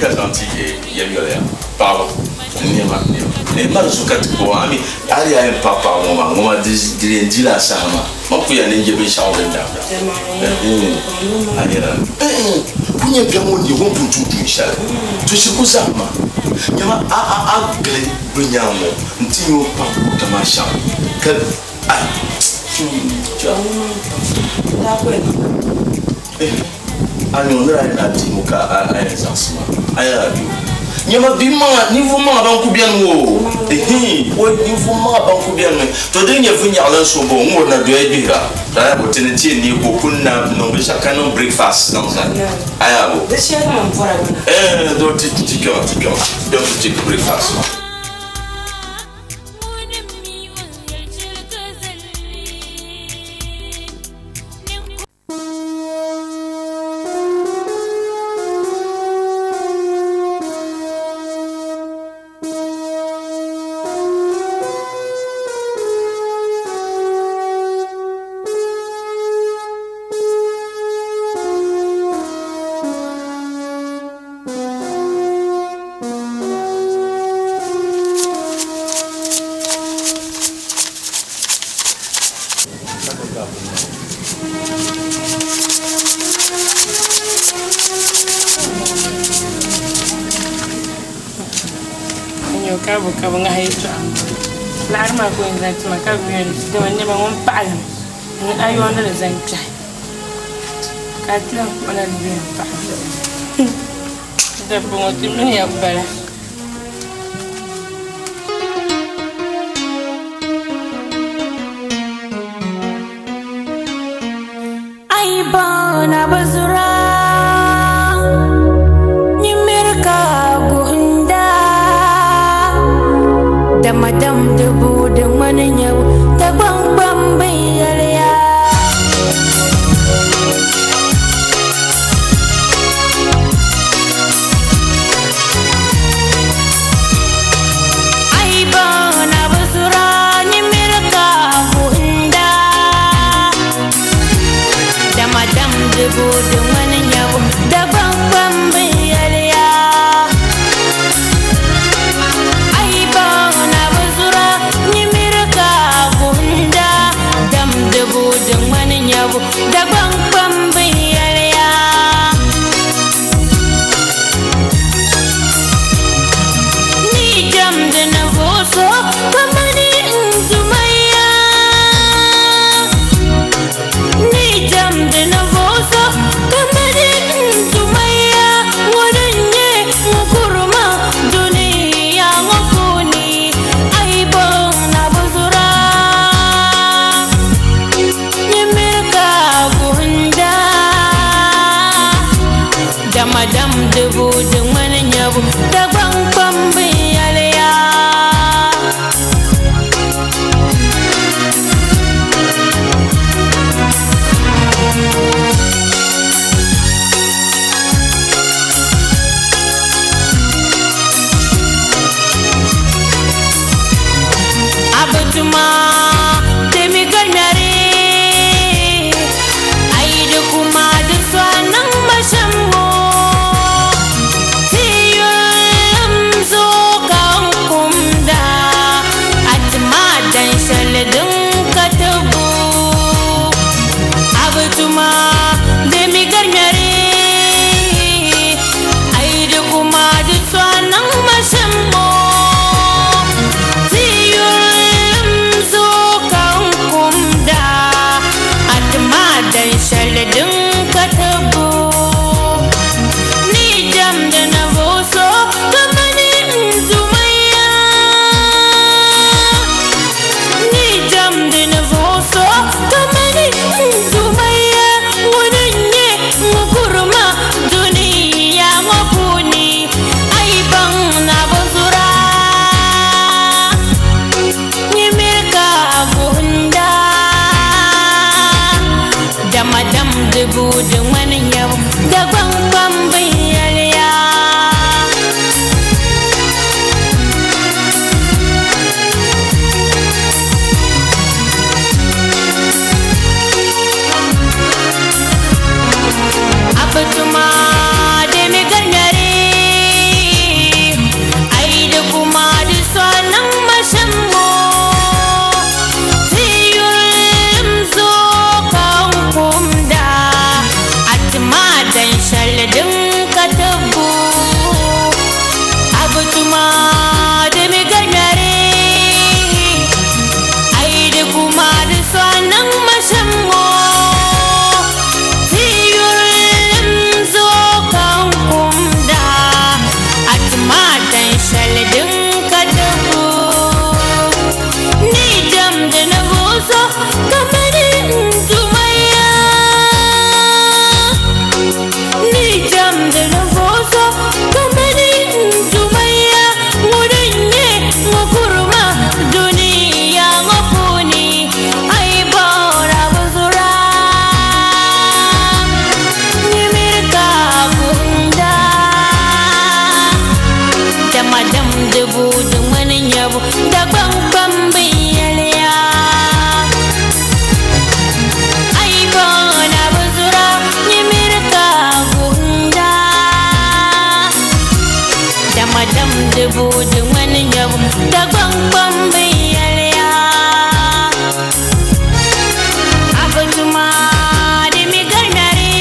Speaker 4: ka zaŋ ti yɛm yoli ya paɣaba nɛma nɛma mali zuɣu ka ti kpuɣi a mi hali a yɛn paɣi paɣaba ŋɔ maa ŋɔ maa di yɛn dila a saha maa ma ku ya ni n je binshɛɣu din daa a yɛra ku nyɛ biɛŋ ŋɔ ni ŋɔ pun tum tuun shɛli to shiri ku zahima nyama a a a gili bɛ nyaŋ ŋɔ n ti nyɛ o paɣi goota maa shɛm ka ai A niŋ ni a yɛn a dihimu ka a yɛn zaɣisi ma, a yɛn a di o. Nyama bɛ maŋa, ninvuɣ maŋa ban ku beni ŋɔ o, ihi, o ninvuɣ maŋa ban ku beni mi. To din nyɛ vinnyaɣili n-so bɔ n-ŋɔ na doya gbihira, ka a yɛn bo ti ni ti yɛn neei ka o kuli na niŋ binshɛɣu ka niŋ breakfast zaŋ zali, a yɛn a bo. Ɛɛh, do ti ti kpɛma, ti kpɛma, kpɛm ti ti breakfast maa.
Speaker 2: N-nyɛ ka bɛ ka bɛ ŋahi yɛltɔɣa laɣiri maa ka o yɛn zaŋ ti ma ka bɛ yɛn dama nɛma ŋun paɣi li mi ni a yɔɔndi li zaŋ kpɛhi ka a ti lahi kpuɣi la di yɛn paɣi dabba ŋɔ ti mini ya bala.
Speaker 9: tibu di ŋmani nyabu Dagbaŋ kpamba n-yɛliya A bi tuma di mi gari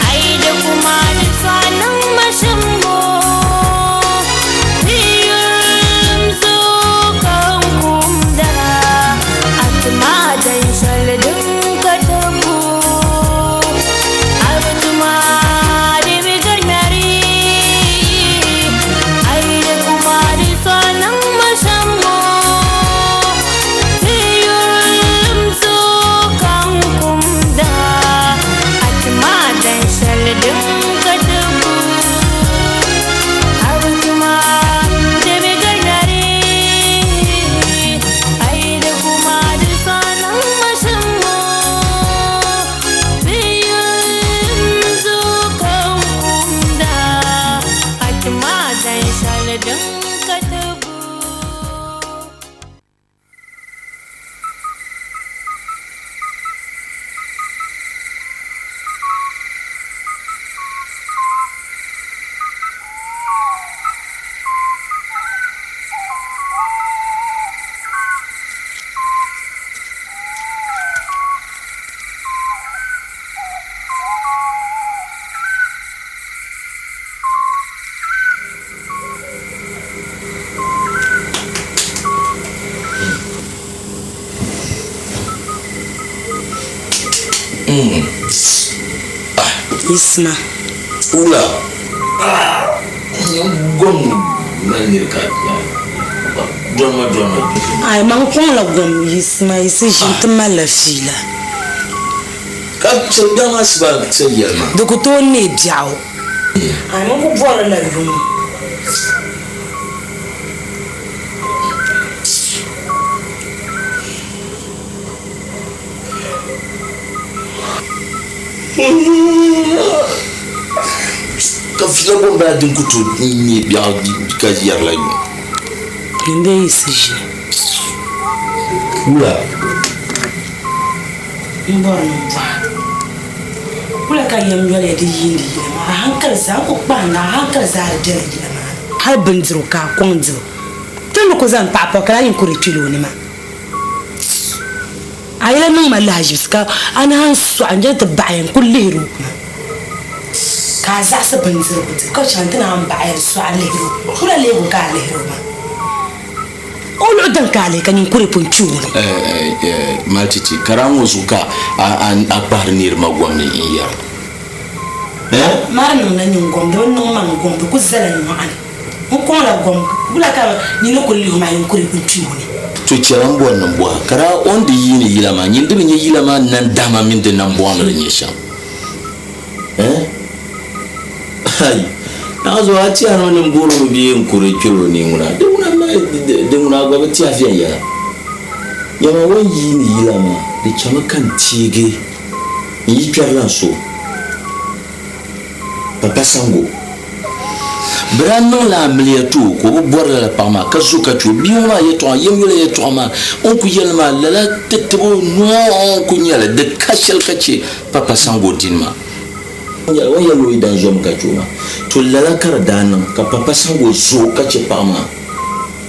Speaker 9: A yi di kuma di sɔɣi niŋ ma shimbu Di yurilim zuɣu ka n kumda A tuma dan shɛli din ka tabu A bi tuma di mi gari A yi di kuma di sɔɣi niŋ ma shimbu Di yurilim zuɣu ka n kumda A tuma dan shɛli din ka tabu A bi tuma di mi gari A yi di kuma di sɔɣi niŋ ma shimbu Di yurilim zuɣu ka n kumda A tuma dan shɛli din ka tabu.
Speaker 8: Yisima.
Speaker 4: Wula. Gom mali niri ka dɔnima dɔnima.
Speaker 8: Ai man kɔŋla gom yisima yisi ʒini ti malila fiila.
Speaker 4: Ka chɛ biɛɣu maa siba chɛ yɛli ma.
Speaker 8: Di ku tooi neei biɛɣu. Ai man ku bɔrila yuŋ.
Speaker 4: Ka fiila gom bala din ku tooi neei biɛɣu ka yɛrila yuŋ.
Speaker 8: Nyin bee yisi ʒini.
Speaker 4: Wula.
Speaker 8: M bɔri ni m bɔha wula ka yɛm yoliya di yiindi yila maa? A hankali zaa n ku kpahinda, a hankali zaa di bela yila maa ni. Hal bindirigu ka a kɔŋ dibu. Ti ni ku zaŋ paɣa pɔri ka lahi nyin ku di kpil o ni maa. A yɛla niŋ ma lahaʒibisi ka a naan sɔɣi n-je ti baɣi n ku lihiri o. Ka a zaɣisi bindirigu dibu ka chaŋ ti naan baɣi n-sɔɣi lihiri o. Wula leegu ka a lihiri o maa? O luɣi din ka a lihi ka nyin kuri pun kpi o ni.
Speaker 4: Mali chichi, ka daa ŋɔ zuɣu ka a kpahiri niriba gom ni n-yɛra.
Speaker 8: Mari niŋla nyin gom, di bi niŋ ma n gom, di ku zala nyɔɣu ni. N kɔŋla gom, wula ka nyin ni kuli lihi o maa nyin kuri pun kpi o ni.
Speaker 4: To chɛla m bɔri ni m bɔha, ka daa o ni di yiini yila maa, nyin di bi nya yila maa nandahima mini di nambɔɣu ni di nyɛ shɛm. Ai! Naɣizuɣu a tɛhirimi ni m boori mi bee n-kuri kpɛri o ni ŋuna? Di ŋuna mali di ŋuna a gba bi tɛhi viɛnyɛla. Nyama o ni yiini yila maa, di chami ka n teegi n yi kpɛrila n so Papa Sango. Bɛ daa niŋla amiliya ti o ka o bi bɔri lala paɣa maa ka zo ka chɛ o. Bia ŋɔ maa yɛtɔɣa, yɛmyɔla yɛtɔɣa maa, o ni kuli yɛli maa lala ti tibi o noo n-kuli nyɛli di ka shɛli ka chɛ Papa Sango dini maa. O ni yɛli o yi daa zomi ka chɛ o maa, to lala ka di daa niŋ ka Papa Sango zo ka chɛ paɣa maa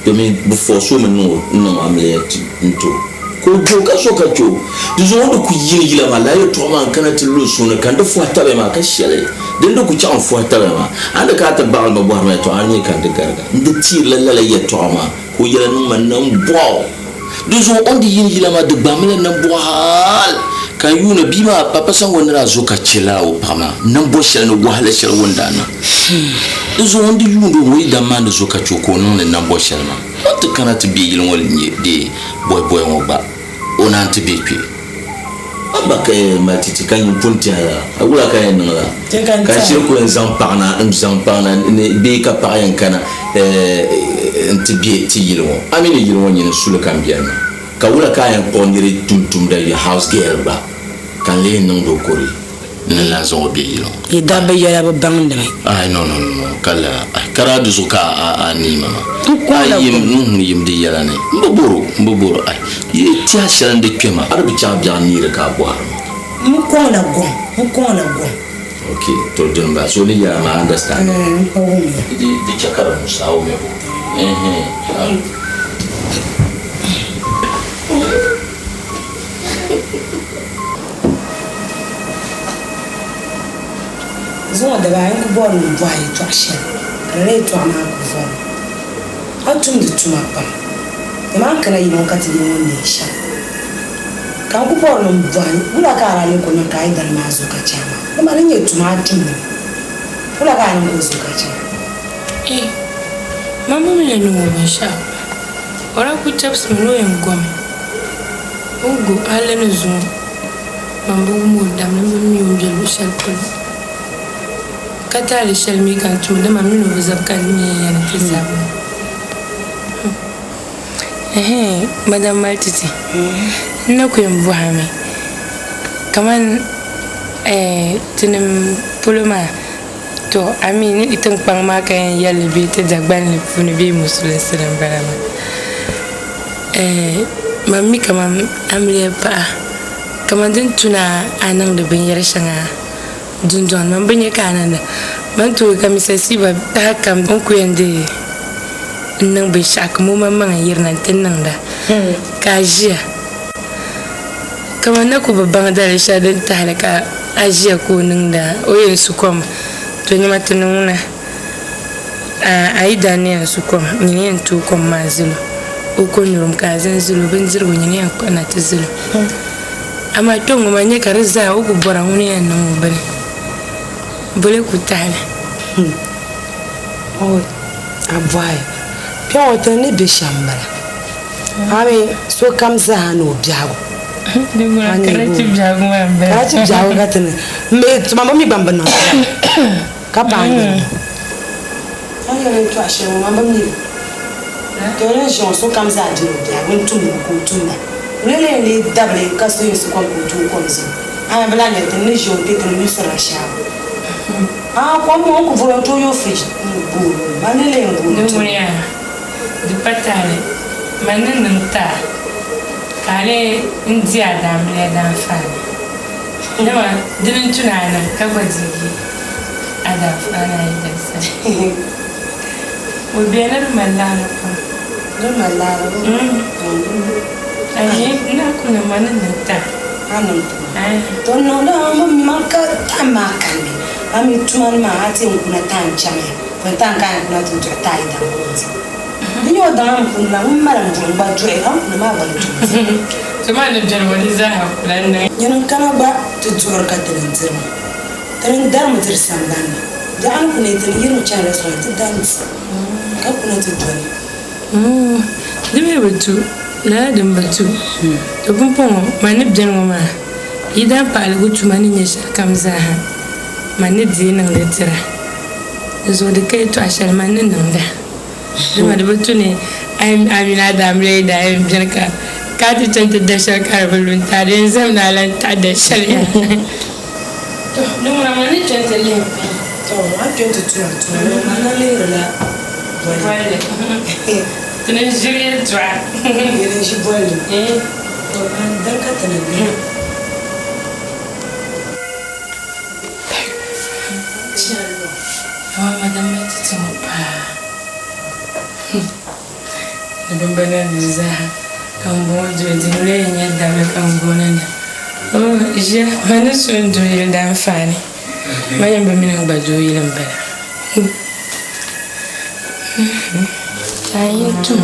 Speaker 4: domin bɛ force o mi n-niŋ amiliya n-ti o ka o zo ka zo ka chɛ o. Di zuɣu o ni kuli yili yila maa, lala yɛltɔɣa maa n-kana ti lu n suhu ni ka n di fɔhi tabiya maa ka shɛli din di ku chaŋ n-fɔhi tabiya maa. A ni di ka a ti baɣili ma bɔhiri ma yɛltɔɣa, a ni nya ka n di gariga. N di teerila lala yɛltɔɣa maa ka o yɛla niŋ ma nambɔɣu. Di zuɣu o ni di yili yila maa di gbaamila nambɔɣu hal ka n yuuni bia maa Papa Sango ni daa zo ka chɛ lala o paɣa maa nambɔ shɛli ni wahala shɛli o ni daa niŋ. Di zuɣu o ni di yuuni o ŋɔ yi daa maandi zo ka chɛ o ka o niŋdi nambɔ shɛli maa, o ni ti kana ti be yili ŋɔ n-nyɛ dee bɔhibɔhi ŋɔ gba o naan ti be kpe. A ba ka yɛn mali titi ka nyin pun tɛhi la, a wula ka yɛn niŋ la? Ka n shiri ku yɛn zaŋ paɣa na n-zaŋ paɣa na ni bee ka paɣa yɛn kana nti be ti yili ŋɔ? A mi ni yili ŋɔ nyini n-su li ka m beni maa, ka wula ka a yɛn kpuɣi niri tumtumda house girl gba ka n lee niŋdi o kɔre ni n lan zaŋ o be yili ŋɔ?
Speaker 8: Yi dabba yɛla bi baŋdi mi.
Speaker 4: Ai no no no ka lala ai ka daa di zuɣu ka a a neei ma maa.
Speaker 8: N kɔŋla
Speaker 4: Ai yim n yim di yɛla ni m bi bɔr o m bi bɔr o ai yi tɛha shɛli n di kpɛma a di bi chaŋ biɛɣu neeri ka a bɔhiri ma.
Speaker 8: N kɔŋla gom n kɔŋla gom.
Speaker 4: Ok, to dini m-bala. So ni yɛli maa understand?
Speaker 8: M pa wumya.
Speaker 4: Di chɛ ka di muɣisi a wumya bo. Ɛnhɛn.
Speaker 8: Zuŋɔ daba ayi n-ku bɔri ni m bɔhi yɛtɔɣ shɛli, ka lala yɛtɔɣa maa ku vɔri ma. A tumdi tuma pam, dama a ni kana yili ŋɔ ka ti yili ŋɔ neei shɛm. Ka n ku bɔri ni m bɔhi, wula ka a daa lee ku niŋ ka a yi dali maa zo ka chɛ a maa? Dama di ni nyɛ tuma a tumdimi, wula ka a niŋ ka o zo ka chɛ a?
Speaker 2: Eeh! Man bi mi ni niŋ o binshɛɣu. O daa kul chɛbisimi ni o yɛn gomi. O ni go hali ni zuŋɔ, man bi wum o damli, m bi mi o ni be luɣ shɛli polo. Ka taali shɛli mi ka n tum, dama m min o bi zabi ka n ni yɛn ya ni ti zabi ŋɔ. Ɛhɛin, Madam Maltiti, n na ku yɛn bɔhimi, kaman tinim polo maa, To, a mi ni tiŋkpaŋ maa ka yɛn yɛli li bee ti Dagbanli puuni bee Musulinsi ni m-bala maa. Ɛɛh, man mi kaman amiliya paɣa, kaman din tu ni a niŋdi binyɛr shɛŋa dundɔŋ ni, man bi nya ka a niŋda. Man tooi ka Mr. Siba saha kam o ni ku yɛn deei n-niŋ binshɛɣu kam o maŋmaŋa n-yirina nti niŋda ka a ʒiya. Kaman na ku bi baŋ daliri shɛli din tahili ka a ʒiya ka o niŋda o yɛn su kom, to nyama ti niŋ ŋuna a yi daa ni yɛn su kom nyini yɛn tooi kom maa zilo o ko nyurim ka a zaŋ zilo bindirigu nyini yɛn kpuɣina ti zilo amaa kpɛŋ ŋɔ maa n-nyɛ ka di zaa o ku bɔra ŋuni yɛn niŋ o bini boli ku tahili.
Speaker 8: A bɔhi kpɛŋ ŋɔ ti ni be shɛm m-bala. Ami sokam zaa ni o biɛhigu.
Speaker 2: Karachi biɛhigu maa m-bala.
Speaker 8: Karachi biɛhigu ka ti ni m tuma bi mi gba m-bi niŋ shɛm ka paai niriba. A ni yɛli yɛltɔɣa shɛli ŋɔ man bi mi li. To ni ʒi ŋɔ sokam zaa dini o biɛhigu n tumdi mi ka o tumda. Ŋuni n-lee yɛn lee dabili ka so yɛn su kom ka o tooi kom zuɣu? Ami bi lahi nyɛli ti ni ʒi ŋɔ kpe ti ni yuusirila shaawa. Aah kom ŋɔ n ku vuri o n-tooi yooi fridge n-goori o. Man ni lee yɛn goori o
Speaker 2: Di ŋuniya. Di pa tahili, man ni niŋ ti a, ka a lee n-di a daamiliya daanfaani. Dama dini n-tu ni a niŋ ka gba deegi a daanfaani a yidana sani. O beni di mali laara pam.
Speaker 8: Di mali laara pam.
Speaker 2: A mi n daa ku niŋ, man ni niŋ ti a.
Speaker 8: A niŋ ti ma. To n niŋdi a mi mi man ka time maa kandi. A mi tuma ni maa a ti yɛn kuna time chamiya. Pun taŋ ka a yɛn kuna ti duɣi taai daŋ ka o di. Di nyɛ o daŋ a ni kuni la, ŋun mali m-buɣim gba duɣi, a ni kuni maa gba ni tooi di.
Speaker 2: Ti maa ni beni ŋɔ di zaaha ku lahi niŋ.
Speaker 8: Nyini n-kana gba ti duɣiri ka ti ni diri maa. Ti ni darimi diri sambani ni. Biɛɣu ni kuni ti ni yirimi chani restaurant ti da n-di ka kuna ti doli.
Speaker 2: Di mi bi tu, lala din bi tu. To pumpɔŋɔ man ni beni ŋɔ maa, yi daampaɣiligu tuma ni nyɛ shɛlikam zaaha, man ni deei niŋdi tira. Di zuɣu di ka yɛtɔɣ shɛli man ni niŋda. Dama di bi tu ni a mini a daamila yi daa yɛn beni ka a ti chaŋ ti da shɛli ka di bi lu n-ti a, di yɛn zami ni a lan taɣi da shɛli yaha. Tɔ! Di ŋuna man ni kpe nti lihi pini.
Speaker 8: Tɔ! A ni kpe nti tum a tuma ni a na lihirila bolli.
Speaker 2: Ti ni ʒiri yɛltɔɣa.
Speaker 8: Yi ni ʒi bolli. Tɔ! Dini ka ti ni lihi.
Speaker 2: Ni bimbana ni zaa ka m bɔŋɔ doli di ni lee nyɛ dabili ka m booni na. Oo ʒiya ma ni so n doo yili daanfaani ma yɛn bi mi ni n gba doo yili m-bala. A yi tum.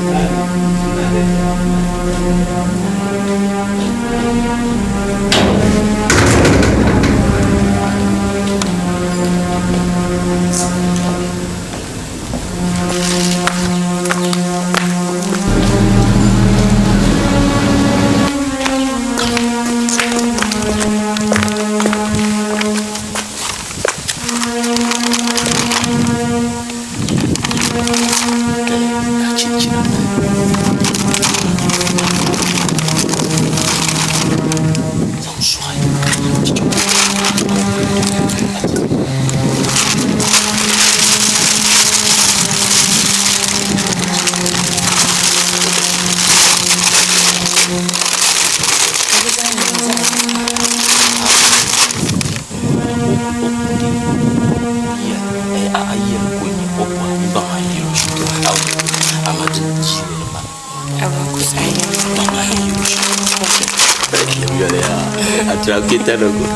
Speaker 4: Trakita dogo.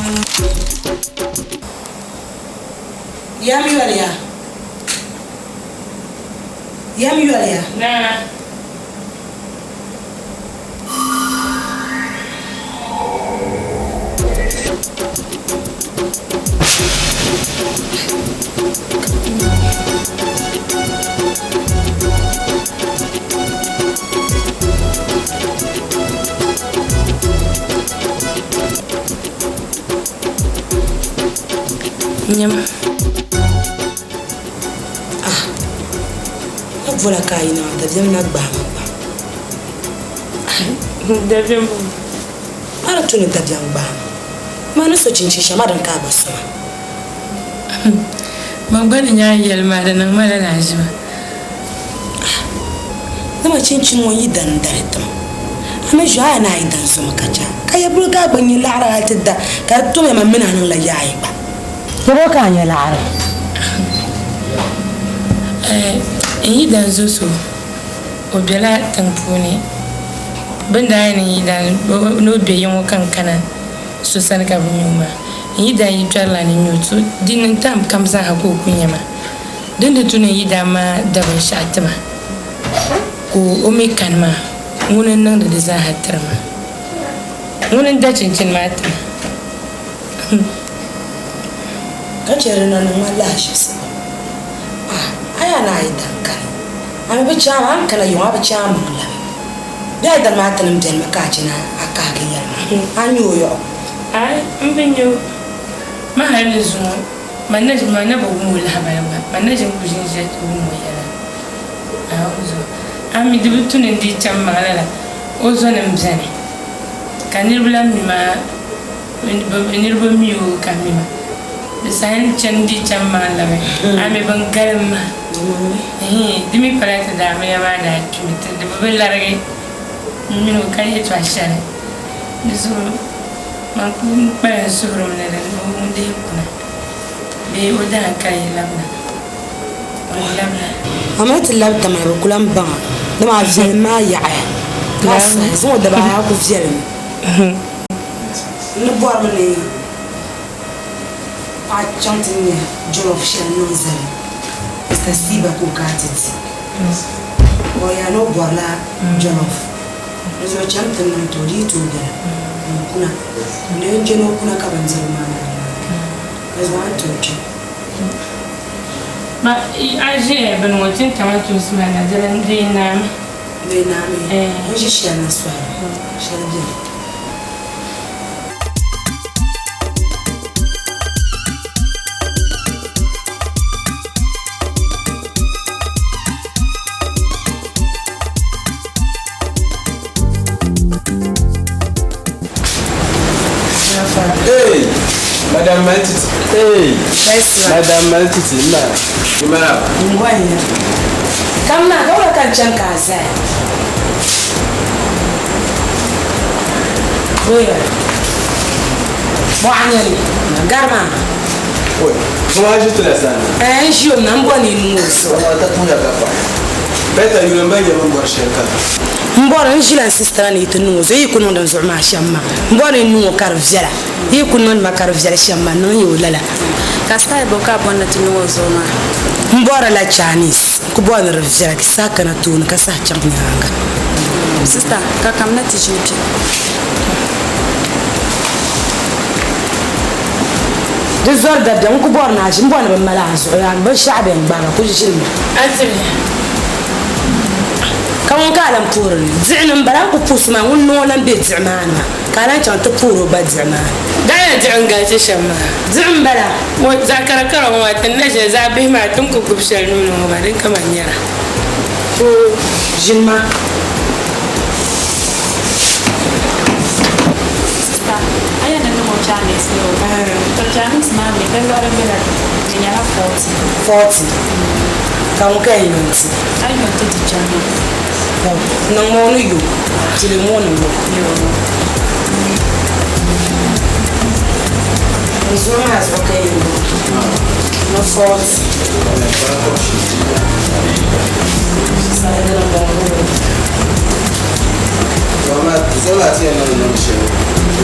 Speaker 8: Yam yoli ya. Yam yoli ya.
Speaker 2: Naa. Nyama.
Speaker 8: Ah, a bola ka a yina dabiɛm na gbaai ma gba.
Speaker 2: Dabiɛm
Speaker 8: bu. A di tu ni dabiɛm gbaai ma. Ma ni so chinchin shɛm a dini ka a gba so ma.
Speaker 2: Man gba ni nya a yɛli maa di niŋ ma lala aʒiba.
Speaker 8: Dama chinchini ŋɔ yi dan dali tim, a mi ʒi a ni a yi dan zomi ka cha, ka ya buli ka a gba nya laɣiri hali ti da, ka di tomi man mini a niŋla yaɣi gba. Ya bo ka a nya laɣiri?
Speaker 2: N yi dan zo so, o bela tiŋ puuni. Bɛ ni daa yɛn niŋ yi dan ni o be yiŋ o ka n kana so sani ka bɛ nya o maa. N yi dan yi kpɛrila ni n nya o, to di niŋ tam kam zaaha ka o ku nya ma. Din di tu ni n yi daa maa da binshɛɣu ti ma, ka o mi kani maa, ŋuni n-niŋdi di zaaha tiri ma. Ŋuni n-da chinchini maa ti ma.
Speaker 8: Ka chɛ di na niŋ ma lahaʒibisi pam. Ah, a yaa ni a yi dan kani, a mi bi chaŋ a ni kana yiŋɔ a bi chaŋ a maŋ labi. Bee a yi dani maa tinim benimi ka a chɛ ni a kahigi yɛli ma, a nya o yɔɣɔ?
Speaker 2: Aai, m bi nya o. Ma hali ni zuŋɔ Man na ʒi, man na bi wum o lahabali gba. Man na ʒi n-ku ʒi n-ʒiya ti wum o yɛla. Naawuni zuɣu. A mi di bi tu ni n dii chaŋ maŋ lala, o zɔnim beni, ka niriba lan mi ma, niriba mi o ka mi ma. Di saha n chani n dii chaŋ maŋ labi, a mi bɛn galim ma. Hii, di mi pala ti daamiliya maa daa kpimi, ti di bi bi larigi m mini o ka yɛtɔɣ shɛli. Di zuɣu man kul kpalim suhirimi ni di o dihi kuna bee o dahankali yi labina, o ni labina.
Speaker 8: A mi ti labi Tamale bɛ ku lan baŋ a, dama a viɛlim maa yaɣiya ka a sahi zaŋ o daba ayi a ku viɛlimi. N ni bɔrimi ni paɣa chaŋ ti nya jollof shɛli niŋ zali Mister Siba ka o kana ti di. O yaa ni o bɔrila jollof. Di zuɣu cham ti niŋ ti o di yi tooi bela n kuna n lee je ni o kuna ka bindirigu maa naan naai di zuɣu a ni tooi kpe.
Speaker 2: Ma a ʒiya bini ŋɔ ti ni kamantoosi maa na di yi naami.
Speaker 8: Di yi naami n ʒi shɛli na sɔhira shɛli beni.
Speaker 5: Hey, Madam Maltiti. Hey, Madam Maltiti, nna. Imara.
Speaker 8: Ngwanya. Kamna, ka wula ka n chaŋ ka a zaya? Boya. Bɔɣa nyɛli, gari maa.
Speaker 5: Oi, kuma ʒi ti la sani.
Speaker 8: Eh, n ʒi o na, n bɔ ni n niŋ o zuɣu.
Speaker 5: Ta puhiya ka pahi. Beta yuli m ba nyɛ bɛ ni bɔri shɛli ka.
Speaker 8: M bɔri n ʒila n sista ni yi ti niŋ o zuɣu, yi yi ku niŋdi n zuɣu maa shɛm maa. M bɔri ni n niŋ o ka di viɛla. Yi yi ku niŋdi ma ka di viɛli shɛm maa, niŋ ya o lala.
Speaker 10: Ka style bɔ ka a bɔri ni ti niŋ o zuɣu maa?
Speaker 8: M bɔrila Chinese. N ku bɔri ni di viɛla ka saha kana tooni ka saha chaŋ nyaaŋa.
Speaker 10: Sista, ka kamina ti ʒini kpe.
Speaker 8: Di zɔri dabiɛm, n ku bɔri ni a ʒi, m bɔri ni bɛ mali a zuɣu yaa ni binshɛɣu bɛn gbaari a ku ʒili ma.
Speaker 2: A tibili.
Speaker 8: Ka ŋun ka a lan puhiri li? Diɣi ni m-bala, a ni ku puhi so maa, ŋun niŋ o lan be diɣi maa ni maa, ka a lan chaŋ ti puhiri o gba diɣi maa ni.
Speaker 2: Daa diɣi n-galisi shɛm maa.
Speaker 8: Diɣi m-bala.
Speaker 2: Ŋɔ zaɣ karakara ŋɔ maa, ti ni na ʒiya zaɣ bihi maa, ti ni ku gbibi shɛli nuu ni ŋɔ maa, din kama nyɛra.
Speaker 8: To ʒini ma.
Speaker 10: Sista, a yɛn ni niŋ o Chinese bee o? To Chinese maa mi di liɣiri bela di puuni, di nyɛla 40.
Speaker 8: 40? Ka ŋun ka yɛn yo n-ti?
Speaker 10: A yi yo n-ti di chani maa.
Speaker 8: To, niŋmi o ni yo, pilim o ni yo.
Speaker 10: Yo.
Speaker 8: N zuɣu maa zuɣu ka yɛn yo ni 40.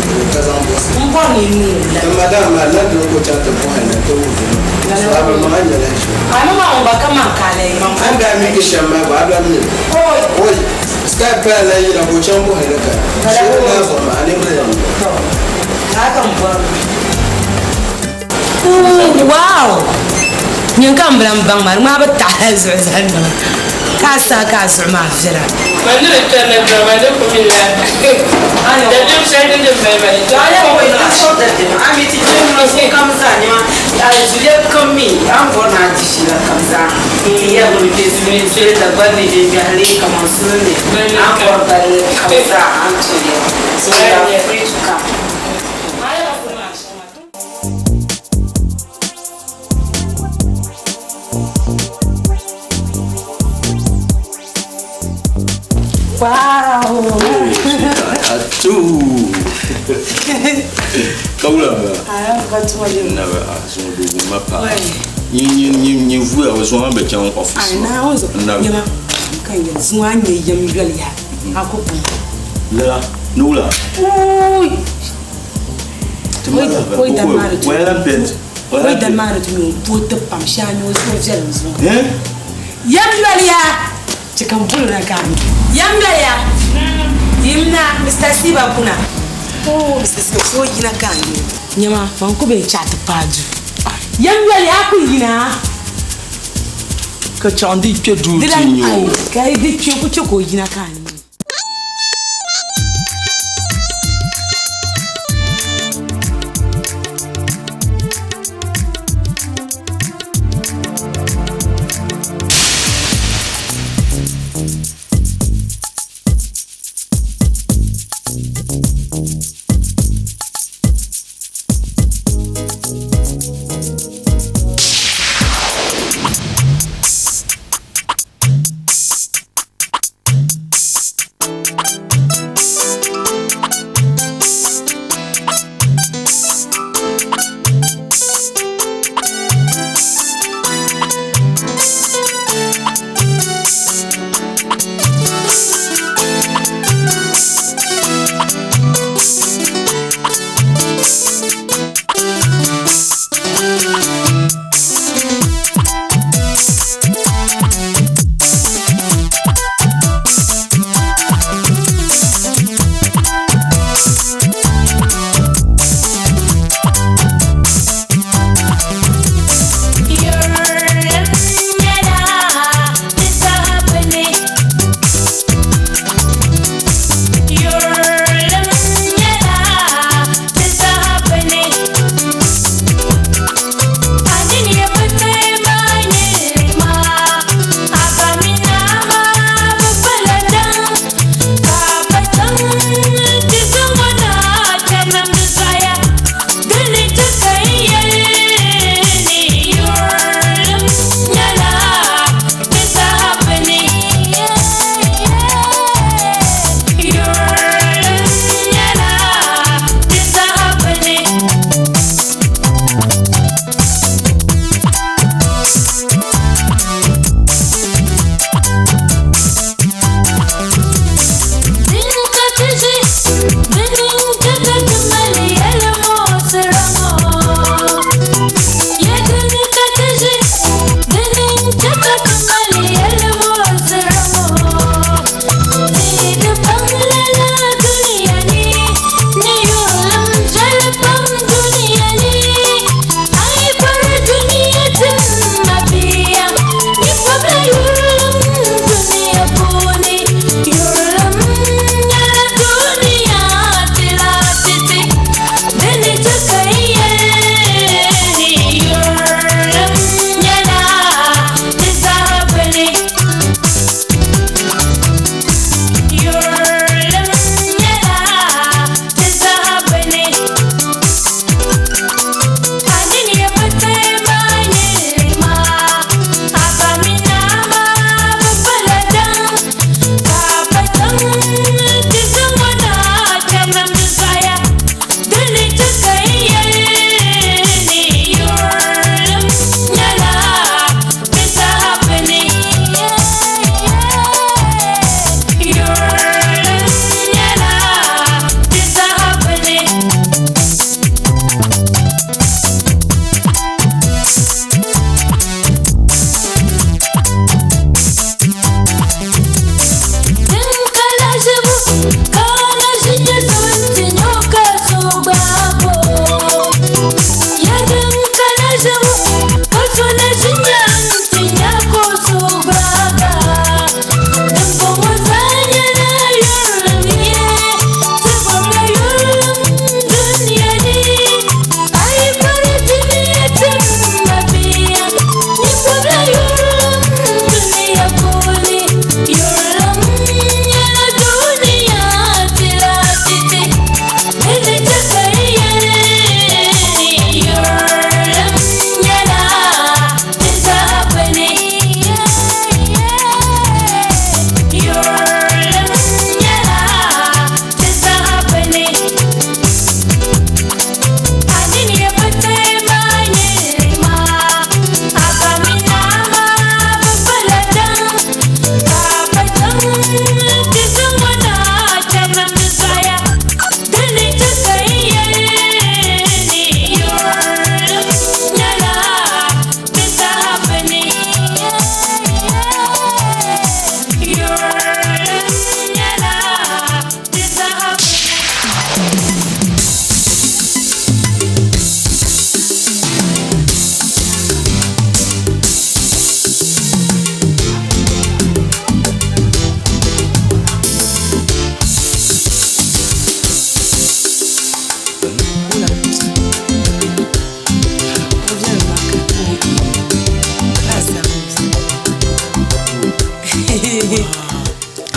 Speaker 11: shɛli ka zaŋ buɣisi.
Speaker 8: N bɔri ni n niŋ o la.
Speaker 11: Ka madam maa la dini ka o chaŋ ti bɔhi na ti wuhi o. So a bi maŋ a nyɛla shɛm.
Speaker 8: A ni maa ŋun gba ka man ka a lahi maŋ.
Speaker 11: A ni daa mi ki shɛm maa gba a daa mi.
Speaker 8: Oi!
Speaker 11: Oi! Skype pala lan yina ka o chaŋ bɔhi li ka. So o daa zuɣu maa a ni bi lan.
Speaker 8: Tɔ! Laa ka m bɔri. Ooh, wow! Nyin ka m bi lan baŋ maa, di ŋmaa bi taɣila zuɣu zali nima ka a saha ka a zuɣu maa viɛla.
Speaker 2: Man ni di kpɛri na dɔɣi man di ku mi la dabiɛm shɛli din din mali ma ni
Speaker 12: A mi ti chɛ ŋuna sokam zaa nima zuliya kam mi a ni bɔri ni a di shila kam zaa ti yɛrigi mi bɛ zuli soli Dagban ni bɛ biɛhili kaman suli ni a ni bɔri balli kam zaa a ni tooi yɛli so you are free to come.
Speaker 8: Wow!
Speaker 4: Atuu! Ka wula m bala?
Speaker 8: Aya ka tuma je.
Speaker 4: Na ba a zuŋɔ doo wumma paa. Nyin nyin nyin vuya o zuŋɔ a bi chaŋ office
Speaker 8: Ai na o zuɣu.
Speaker 4: Na
Speaker 8: Nyama ka n yɛli zuŋɔ a nyɛ yɛm yoli ya a ku kpaŋ.
Speaker 4: Lala ni wula?
Speaker 8: Uui! O yi dani maa ni
Speaker 4: Waya lan pɛnti.
Speaker 8: O yi dani maa ni ti nyɛ o booi ti pam shee a nyɛ o zuɣu viɛlim zuŋɔ. Yɛm yoli ya! Chɛ ka m boli na ka a mi. Yɛm yoli ya! Yimna, Mister Siba kuna. Oh, Mister Siba so yina ka a nyɛ o. Nyama, man ku bee chaɣ ti paai duu. Yɛm yoli ya, a ku yina.
Speaker 4: Ka chaɣ n-di kpe duu ti nyɛ o.
Speaker 8: Ka yi di kpe ku chɛ ka o yina ka a nyɛ o.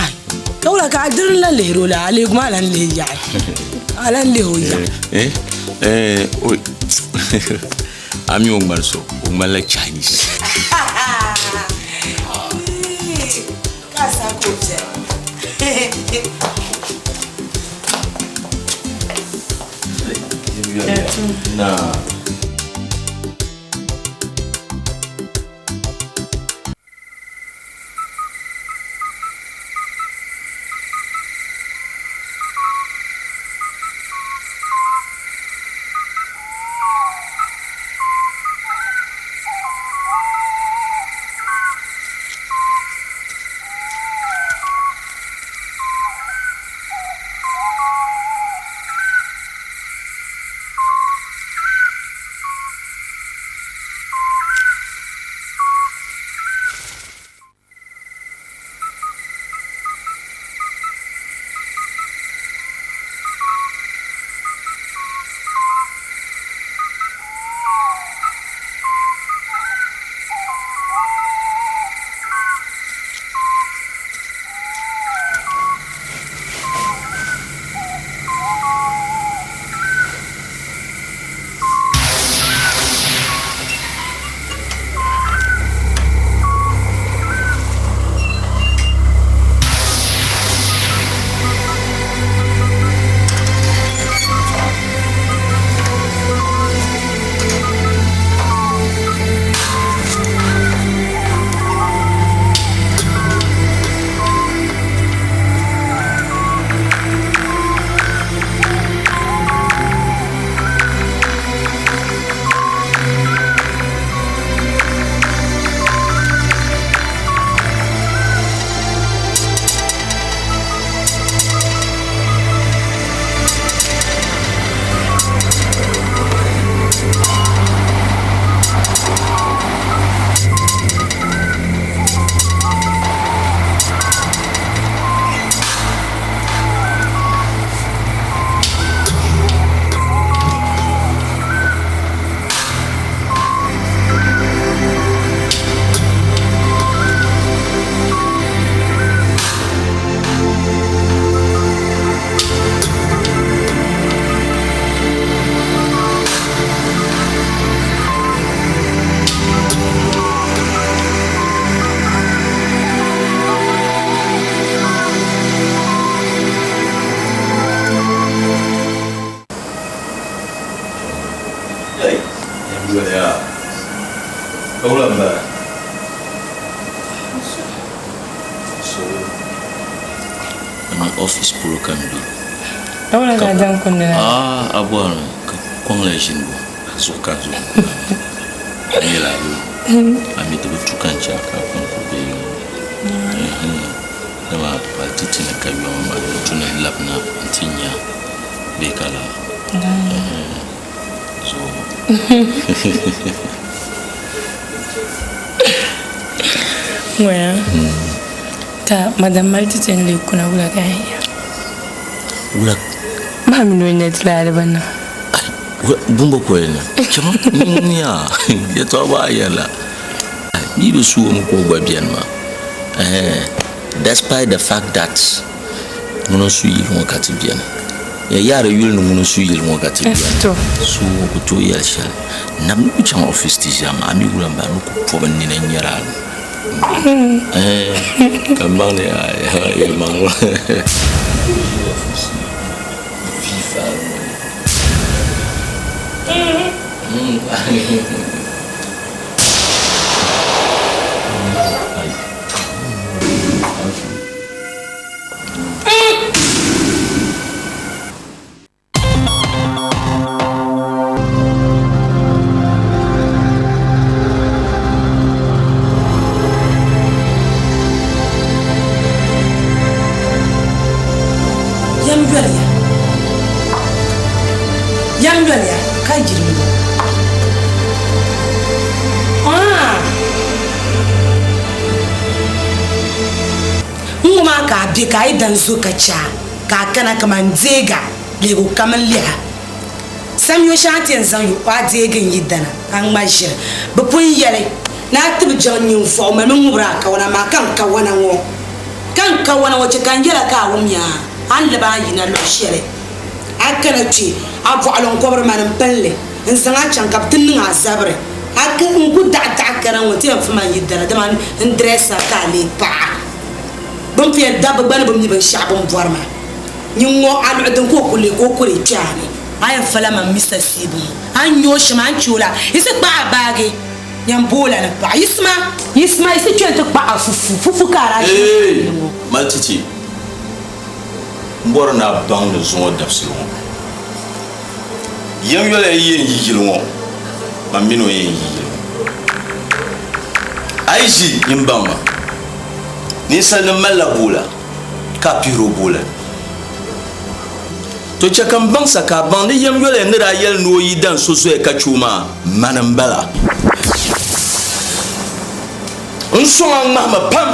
Speaker 8: Ai, ka wula ka a diri n-lan lihiri o la, a lihigu maa lan lihi yaɣi. A lan lihi o yaɣi.
Speaker 4: Eh, eh, oi. A mi o ŋmani so, o ŋmanila Chinese.
Speaker 8: Ka a sahi ka o viɛla.
Speaker 4: Naa. Office polo ka n be.
Speaker 2: Dawula ka a daŋ kundi na?
Speaker 4: Ah, a bɔrimi ka kɔŋ la ʒinibu zuɣu ka zuɣu a nyɛla a yo a mi di bi tu ka n chɛ a ka a kɔŋ ko bee yo dama pali ti ti ni ka yɔŋ maa di tu ni n labina n ti nya bee ka laa zuɣu
Speaker 2: Ŋɔya ka madam mali ti ti n-leei kuna wula ka yɛn ya?
Speaker 4: Wula?
Speaker 2: Maa mini o nya tilaali ba niŋ.
Speaker 4: Bumbo koli ni chama nya yɛtɔɣa gba a yɛrila mi bi su o mi ka o gba beni maa despite the fact that ŋuni n su yili ŋɔ ka ti beni ya yaari yuli ni ŋuni n su yili ŋɔ ka ti beni so o ku tooi yɛli shɛli nam ni ku chaŋ office ti ʒiya maa a mi wula m-bala ni ku pɔbi n nina n-nyɛri a ka m baŋ ni yɛlimaŋli
Speaker 8: Yɛm yoliya, yɛm yoliya ka yiri ŋɔ. Aa! N-ŋɔ maa ka a be ka a yi dan zo ka chɛ a ka a kana kaman deega lihigu kam n-liha. Samyo shɛŋa ti yɛn zaŋ yo o a deegi n yi dana ka n ŋma ʒiri. Bɛ pun yɛli ni a tibi jaŋ ninvuɣu malimi ŋubiri a kawana maa ka n kawana ŋɔ. Ka n kawana ŋɔ chɛ ka n yɛla ka a wum yaa, a ni lab a ni yina luɣ shɛli. A kana kpe, a bɔɣili n-kɔbiri ma ni m pini li n-zaŋ a chaŋ ka bɛ ti niŋ a zabiri. A ka n ku daɣi daɣi kana ŋɔ ti yɛn fi ma n yi dana, dama n dirɛsi a ka a leei paɣa. Bɛ ni pun yɛli dabba gba ni bi mi binshɛɣu bɛ ni bɔri maa. Nyin ŋɔ, a luɣi din ka o ku leei ka o ku dii kpe a ni. A yɛn fala man Mista Siibu ŋɔ, a ni nya o shɛm, a ni chɛ o la, yi si kpaɣi a baagi, yɛn bo o la ni paɣa. Yisima! Yisima, yi si kpe nti kpaɣi a fufu, fufu ka a daa ʒi
Speaker 4: Eei!
Speaker 8: n-ŋɔ.
Speaker 4: Mali titi, m bɔri ni a baŋ ni zuŋɔ dabisili ŋɔ, yɛm yɔla yi yɛn yi yili ŋɔ, man mini o yɛn yi yili ŋɔ. A yi ʒi nyin baŋ ma, ninsalinim malila boola ka a pihiri o boola ni. To chɛ ka m baŋ sa ka a baŋ ni yɛm yɔla ni daa yɛli ni o yi dan so zoya ka chɛ o maa, mani m-bala. N sɔŋ a ŋmahima pam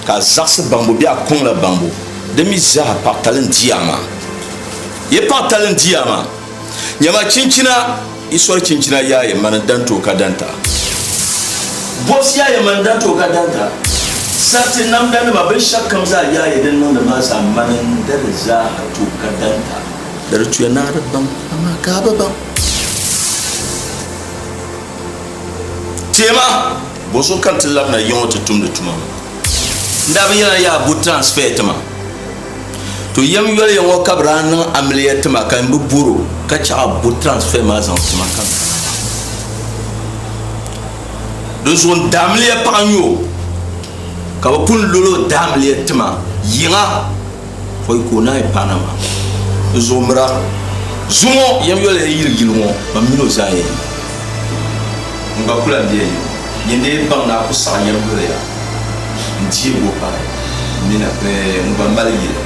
Speaker 4: ka a zaɣisi baŋbu bee a kɔŋla baŋbu, di mi zaa paɣitali n-di a maa. Yi paɣitali n-di a maa. Nyama chinchina, yi sɔri chinchina yaayɛ mani n-dan ti o ka danta. Bɔbisi yaayɛ mani n-dan ti o ka danta. Sariti namdanima, binshɛɣukam zaa yaayɛ din niŋdi maa zaa mani n-da di zaaha ti o ka danta. Di di tuya ni a di baŋ, amaa ka a bi baŋ. Teema, bɔzuɣu ka n ti labina yiŋɔ ti tumdi tuma ŋɔ? N daa bi yɛli ni yaa bo transfer ti ma. To yɛm yoli ya ŋɔ ka bɛ daa niŋ amiliya ti ma ka n bi bor o ka chaɣ a bo transfer maa zaŋ ti ma ka n kana maa. Dinzuɣu n daamiliya paɣa n-nyɛ o ka bɛ pun lol o daamiliya ti ma yiŋa pɔi ka o naai paana maa. Dinzuɣu mira zuŋɔ yɛm yoli ya yili yili ŋɔ man mini o zaa yɛn yi. N gba ku lan be ya yiŋ. Nyin dee baŋ ni a ku saɣi yɛm yoli ya n-deeg o pahi m mini n gba mali yili.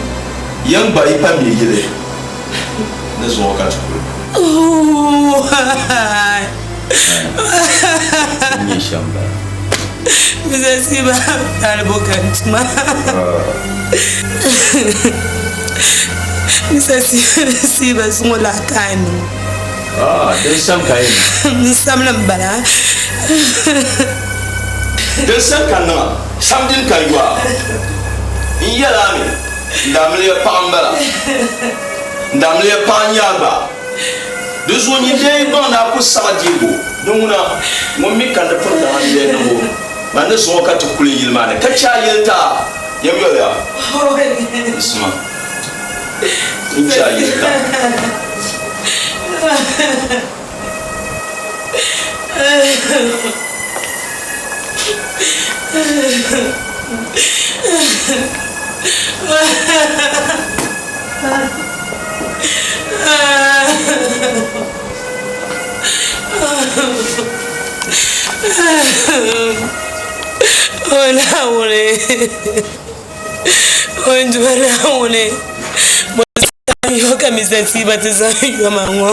Speaker 4: Yɛm gba yi pa me yili ni zuɣu ka ti kuli. N nyɛ shɛm bala.
Speaker 2: Mr. Talibo ka n tuma. Mr. Siba suŋɔ la ka a niŋ.
Speaker 4: Ah, din sam ka yi
Speaker 2: niŋ. N samli n bala.
Speaker 4: Din sam ka niŋa, sam din ka yɔa. N yɛl a mi, n daamiliya paɣa m-bala. N daamiliya paɣa n-nyɛ a gba. Di zuɣu nyin dee yi baŋ ni a ku saɣi deeg o, di ŋuna ŋun mi ka ni pun daŋ amiliya niŋ o, man ni zaŋ o ka ti kuli yili maa ni ka chɛ a yili ti a. Yɛm yoli a, Yisima, n chɛ a yili ti a.
Speaker 2: O Naawuni, o Duuma Naawuni, bɔ n-zaŋ yo ka Mr. Tiba ti zaŋ yo ma ŋɔ?